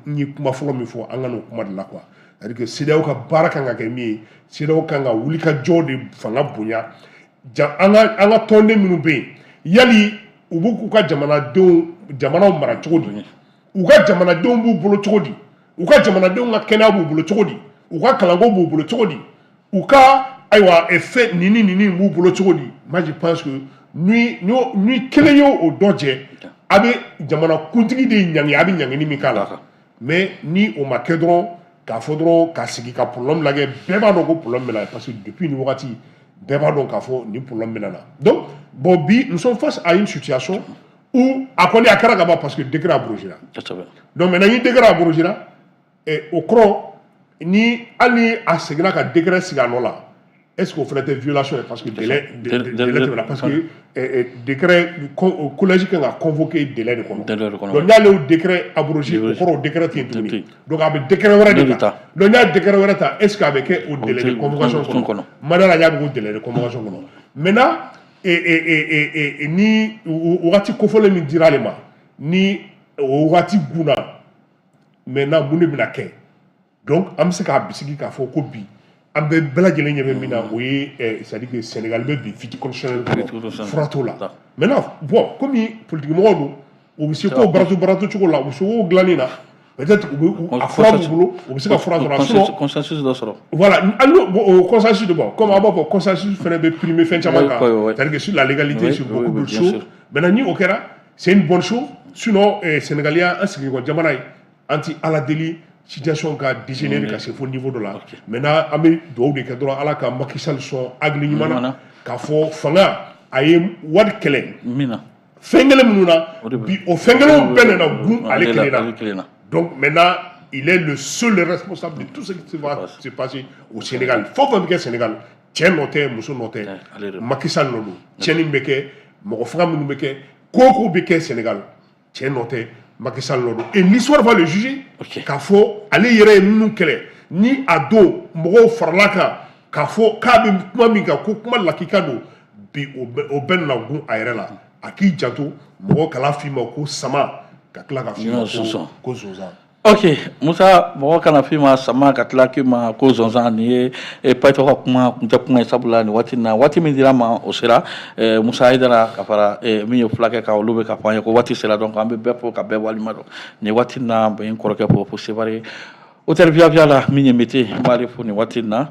n ye kuma fɔlɔ min fɔ, an ka n'o kuma de la quoi. C'est à dire que CEDEAO ka baara kan ka kɛ min ye, CEDEAO kan ka wuli ka jɔ de fanga bonya. Ja an ka tɔnden minnu bɛ yen, yali u b'u k'u ka jamanadenw jamanaw mara cogo di? U ka jamanadenw b'u bolo cogo di? U ka jamanadenw ka kɛnɛya b'u bolo cogo di? U ka kalanko b'u bolo cogo di? U ka, ayiwa, fɛn nin ni b'u bolo cogo di? Moi je pense que ni kelen y'o o dɔ jɛ, a bɛ jamana kuntigi de ɲangi, a bɛ ɲangini min k'a la. Mais ni o ma kɛ dɔrɔn, k'a fɔ dɔrɔn ka sigi ka problème lajɛ, bɛɛ b'a dɔn ko problème bɛ na, parce que depuis nin wagati, bɛɛ b'a dɔn k'a fɔ nin problème bɛ na. Donc bon, bi nous sommes face à une situation où a kɔni a kɛra ka ban, parce que décret abrogé la. Donc maintenant ni décret abrogé la, o kɔrɔ ni hali ni a seginna ka décret sigi a nɔ la, est-ce que o fana tɛ violation ye? Parce que délai tɛmɛna, parce que décret, collège kan ka convoquer délai de kɔnɔ. Donc n'ale y'o décret abrogé, o kɔrɔ o décret tɛ yen tuguni. Donc a bɛ décret wɛrɛ de ta. Donc n'a ye décret wɛrɛ ta, est-ce que a bɛ kɛ o délai de convocation kɔnɔ? Madala y'a bɛ k'o délai de convocation kɔnɔ. Maintenant ni wagati kofɔlen min dira ale ma, ni o wagati gunna, maintenant mun de bɛna kɛ? Donc an bɛ se k'a bisigi k'a fɔ ko bi an bɛ bɛɛ lajɛlen ɲɛ bɛ min na, o ye, c'est à dire que Sénégal bɛ bi vide constitutionnel kɔnɔ, fura t'o la. Maintenant, bon, komi politique mɔgɔw don, u bɛ se ko baratu baratu cogo la, u bɛ se ko dilanni na, peut-être u bɛ a fura b'u bolo, u bɛ se ka fura sɔrɔ. Sinon consensus dɔ sɔrɔ. Voilà, hali o consensus de, bon, comme an b'a fɔ, consensus fana bɛ primer fɛn caman kan, c'est-à-dire que sur la légalité, sur beaucoup d'autres choses. Maintenant ni o kɛra, c'est une bonne chose. Sinon Sénégal y'an sigiɲɔgɔn jamana ye, an ti Ala deli situation ka dégénérer ka se fo niveau dɔ la. Maintenant an bɛ dugawu de kɛ dɔrɔn, Ala ka Macky Sall sɔn hakili ɲuman na, k'a fɔ fanga a ye wari kɛlɛ min na, fɛn kelen minnu na bi, o fɛn kelenw bɛɛ nana gun ale kelen na. Donc maintenant il est le seul responsable de tout ce qui va se passer au Sénégal. Fɛn o fɛn bɛ kɛ Sénégal, cɛ nɔ tɛ, muso nɔ tɛ, Macky Sall nɔ don. Tiɲɛni bɛ kɛ, mɔgɔ faga minnu bɛ kɛ, ko o ko bɛ kɛ Sénégal, cɛ nɔ tɛ, Macky Sall nɔ don. Et l'histoire va le juger, k'a fɔ ale yɛrɛ ye minnu kɛlɛ ni a don, mɔgɔw farala kan k'a fɔ k'a bɛ kuma min kan, ko kuma lakika don, bi o bɛɛ nana gun a yɛrɛ la. A k'i janto, mɔgɔw kana f'i ma ko sama ka tila ka f'i ma ko zonzan. Ok Musa, mɔgɔ kana f'i ma sama ka tila k'i ma ko zonzan. Nin ye payitɔ ka kuma kun tɛ kuma ye, sabula nin waati na, waati min dira ma, o sera. Musa Hayidara ka fara min ye fulakɛ kan, olu bɛ ka fɔ an ye ko waati sera. Donc an bɛ bɛɛ fo ka bɛɛ walima dɔn nin waati na. N kɔrɔkɛ fo fo Sevare. Hôtel Via Via la, min ye mete, n b'ale fo nin waati in na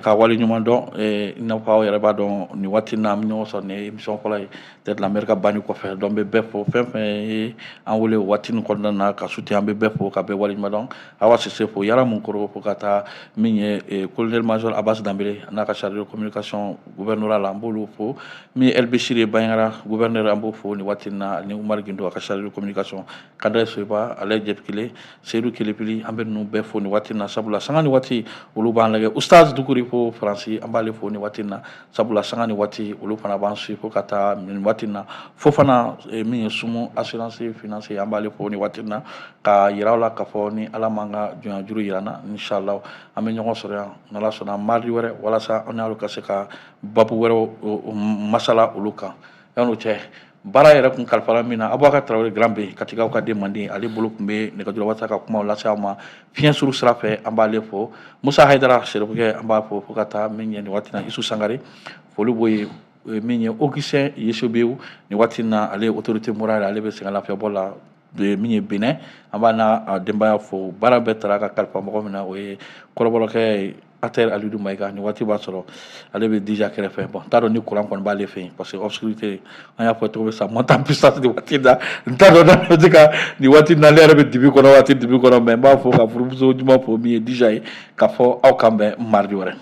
ka wale ɲuman dɔn. I n'a fɔ aw yɛrɛ b'a dɔn, nin waati in na, an bɛ ɲɔgɔn sɔrɔ nin ye émission fɔlɔ ye Tête de la Mer ka banni kɔfɛ. Donc n bɛ bɛɛ fo, fɛn fɛn ye an wele o waati nin kɔnɔna na ka soutien, an bɛ bɛɛ fo ka bɛɛ wale ɲuman dɔn. Awa Sise fo, Yara Munkoro fo, ka taa min ye colonel major Abbas Danbele n'a ka chargé de communication gouvernorat la, an b'olu fo. Min ye El Bechir ye Bandiagara gouverneur, an b'o fo nin waati in na, ani Umar Gindo a ka chargé de communication, Kadɛ Soyiba ale Jɛpikile, Seydou Kelepili, an bɛ ninnu bɛɛ fo nin waati in na, sabula sanga ni waati olu b'an lajɛ. Ustaz Dukuri fo Faransi, an b'ale fo nin waati in na, sabula sanga ni waati olu fana b'an suit. Fo ka taa nin waati in na fo fana min ye Sumu Assurance Finance, an b'ale fo nin waati in na, ka yira aw la k'a fɔ ni Ala m'an ka jɔnya juru yira an na, inshallah an bɛ ɲɔgɔn sɔrɔ yan n'Ala sɔnna mardi wɛrɛ, walasa an n'aw ka se ka babu wɛrɛw masala olu kan. Yan'o cɛ, baara yɛrɛ kun kalifara min na, Abubakar Tarawele Grand B, Katikaw ka den manden, ale bolo tun bɛ nɛgɛjuru walasa ka kumaw lase aw ma fiɲɛ suru sira fɛ, an b'ale fo. Musa Hayidara Serifukɛ, an b'a fo, fo ka taa min ye nin waati na Isu Sangare, foli b'o ye. Min ye Augustin Yesobewu nin waati na, ale ye autorité morale, ale bɛ sɛgɛn lafiyabɔ la min ye Benin, an b'a n'a denbaya fo. Baara bɛɛ taara ka kalifa mɔgɔ min na, o ye kɔrɔbɔrɔkɛ Ater Alidu Mayiga. Nin waati b'a sɔrɔ ale bɛ dija kɛrɛfɛ. Bon, n t'a dɔn ni courant kɔni b'ale fɛ yen, parce que obscurité, an y'a fɔ cogo min, ça monte en puissance nin waati in na. N t'a dɔn n'a bɛ se ka nin waati in na, ale yɛrɛ bɛ dibi kɔnɔ waati dibi kɔnɔ, mais n b'a fɔ ka furumuso ɲuman fo, min ye dija ye, k'a fɔ aw kan bɛn mardi wɛrɛ.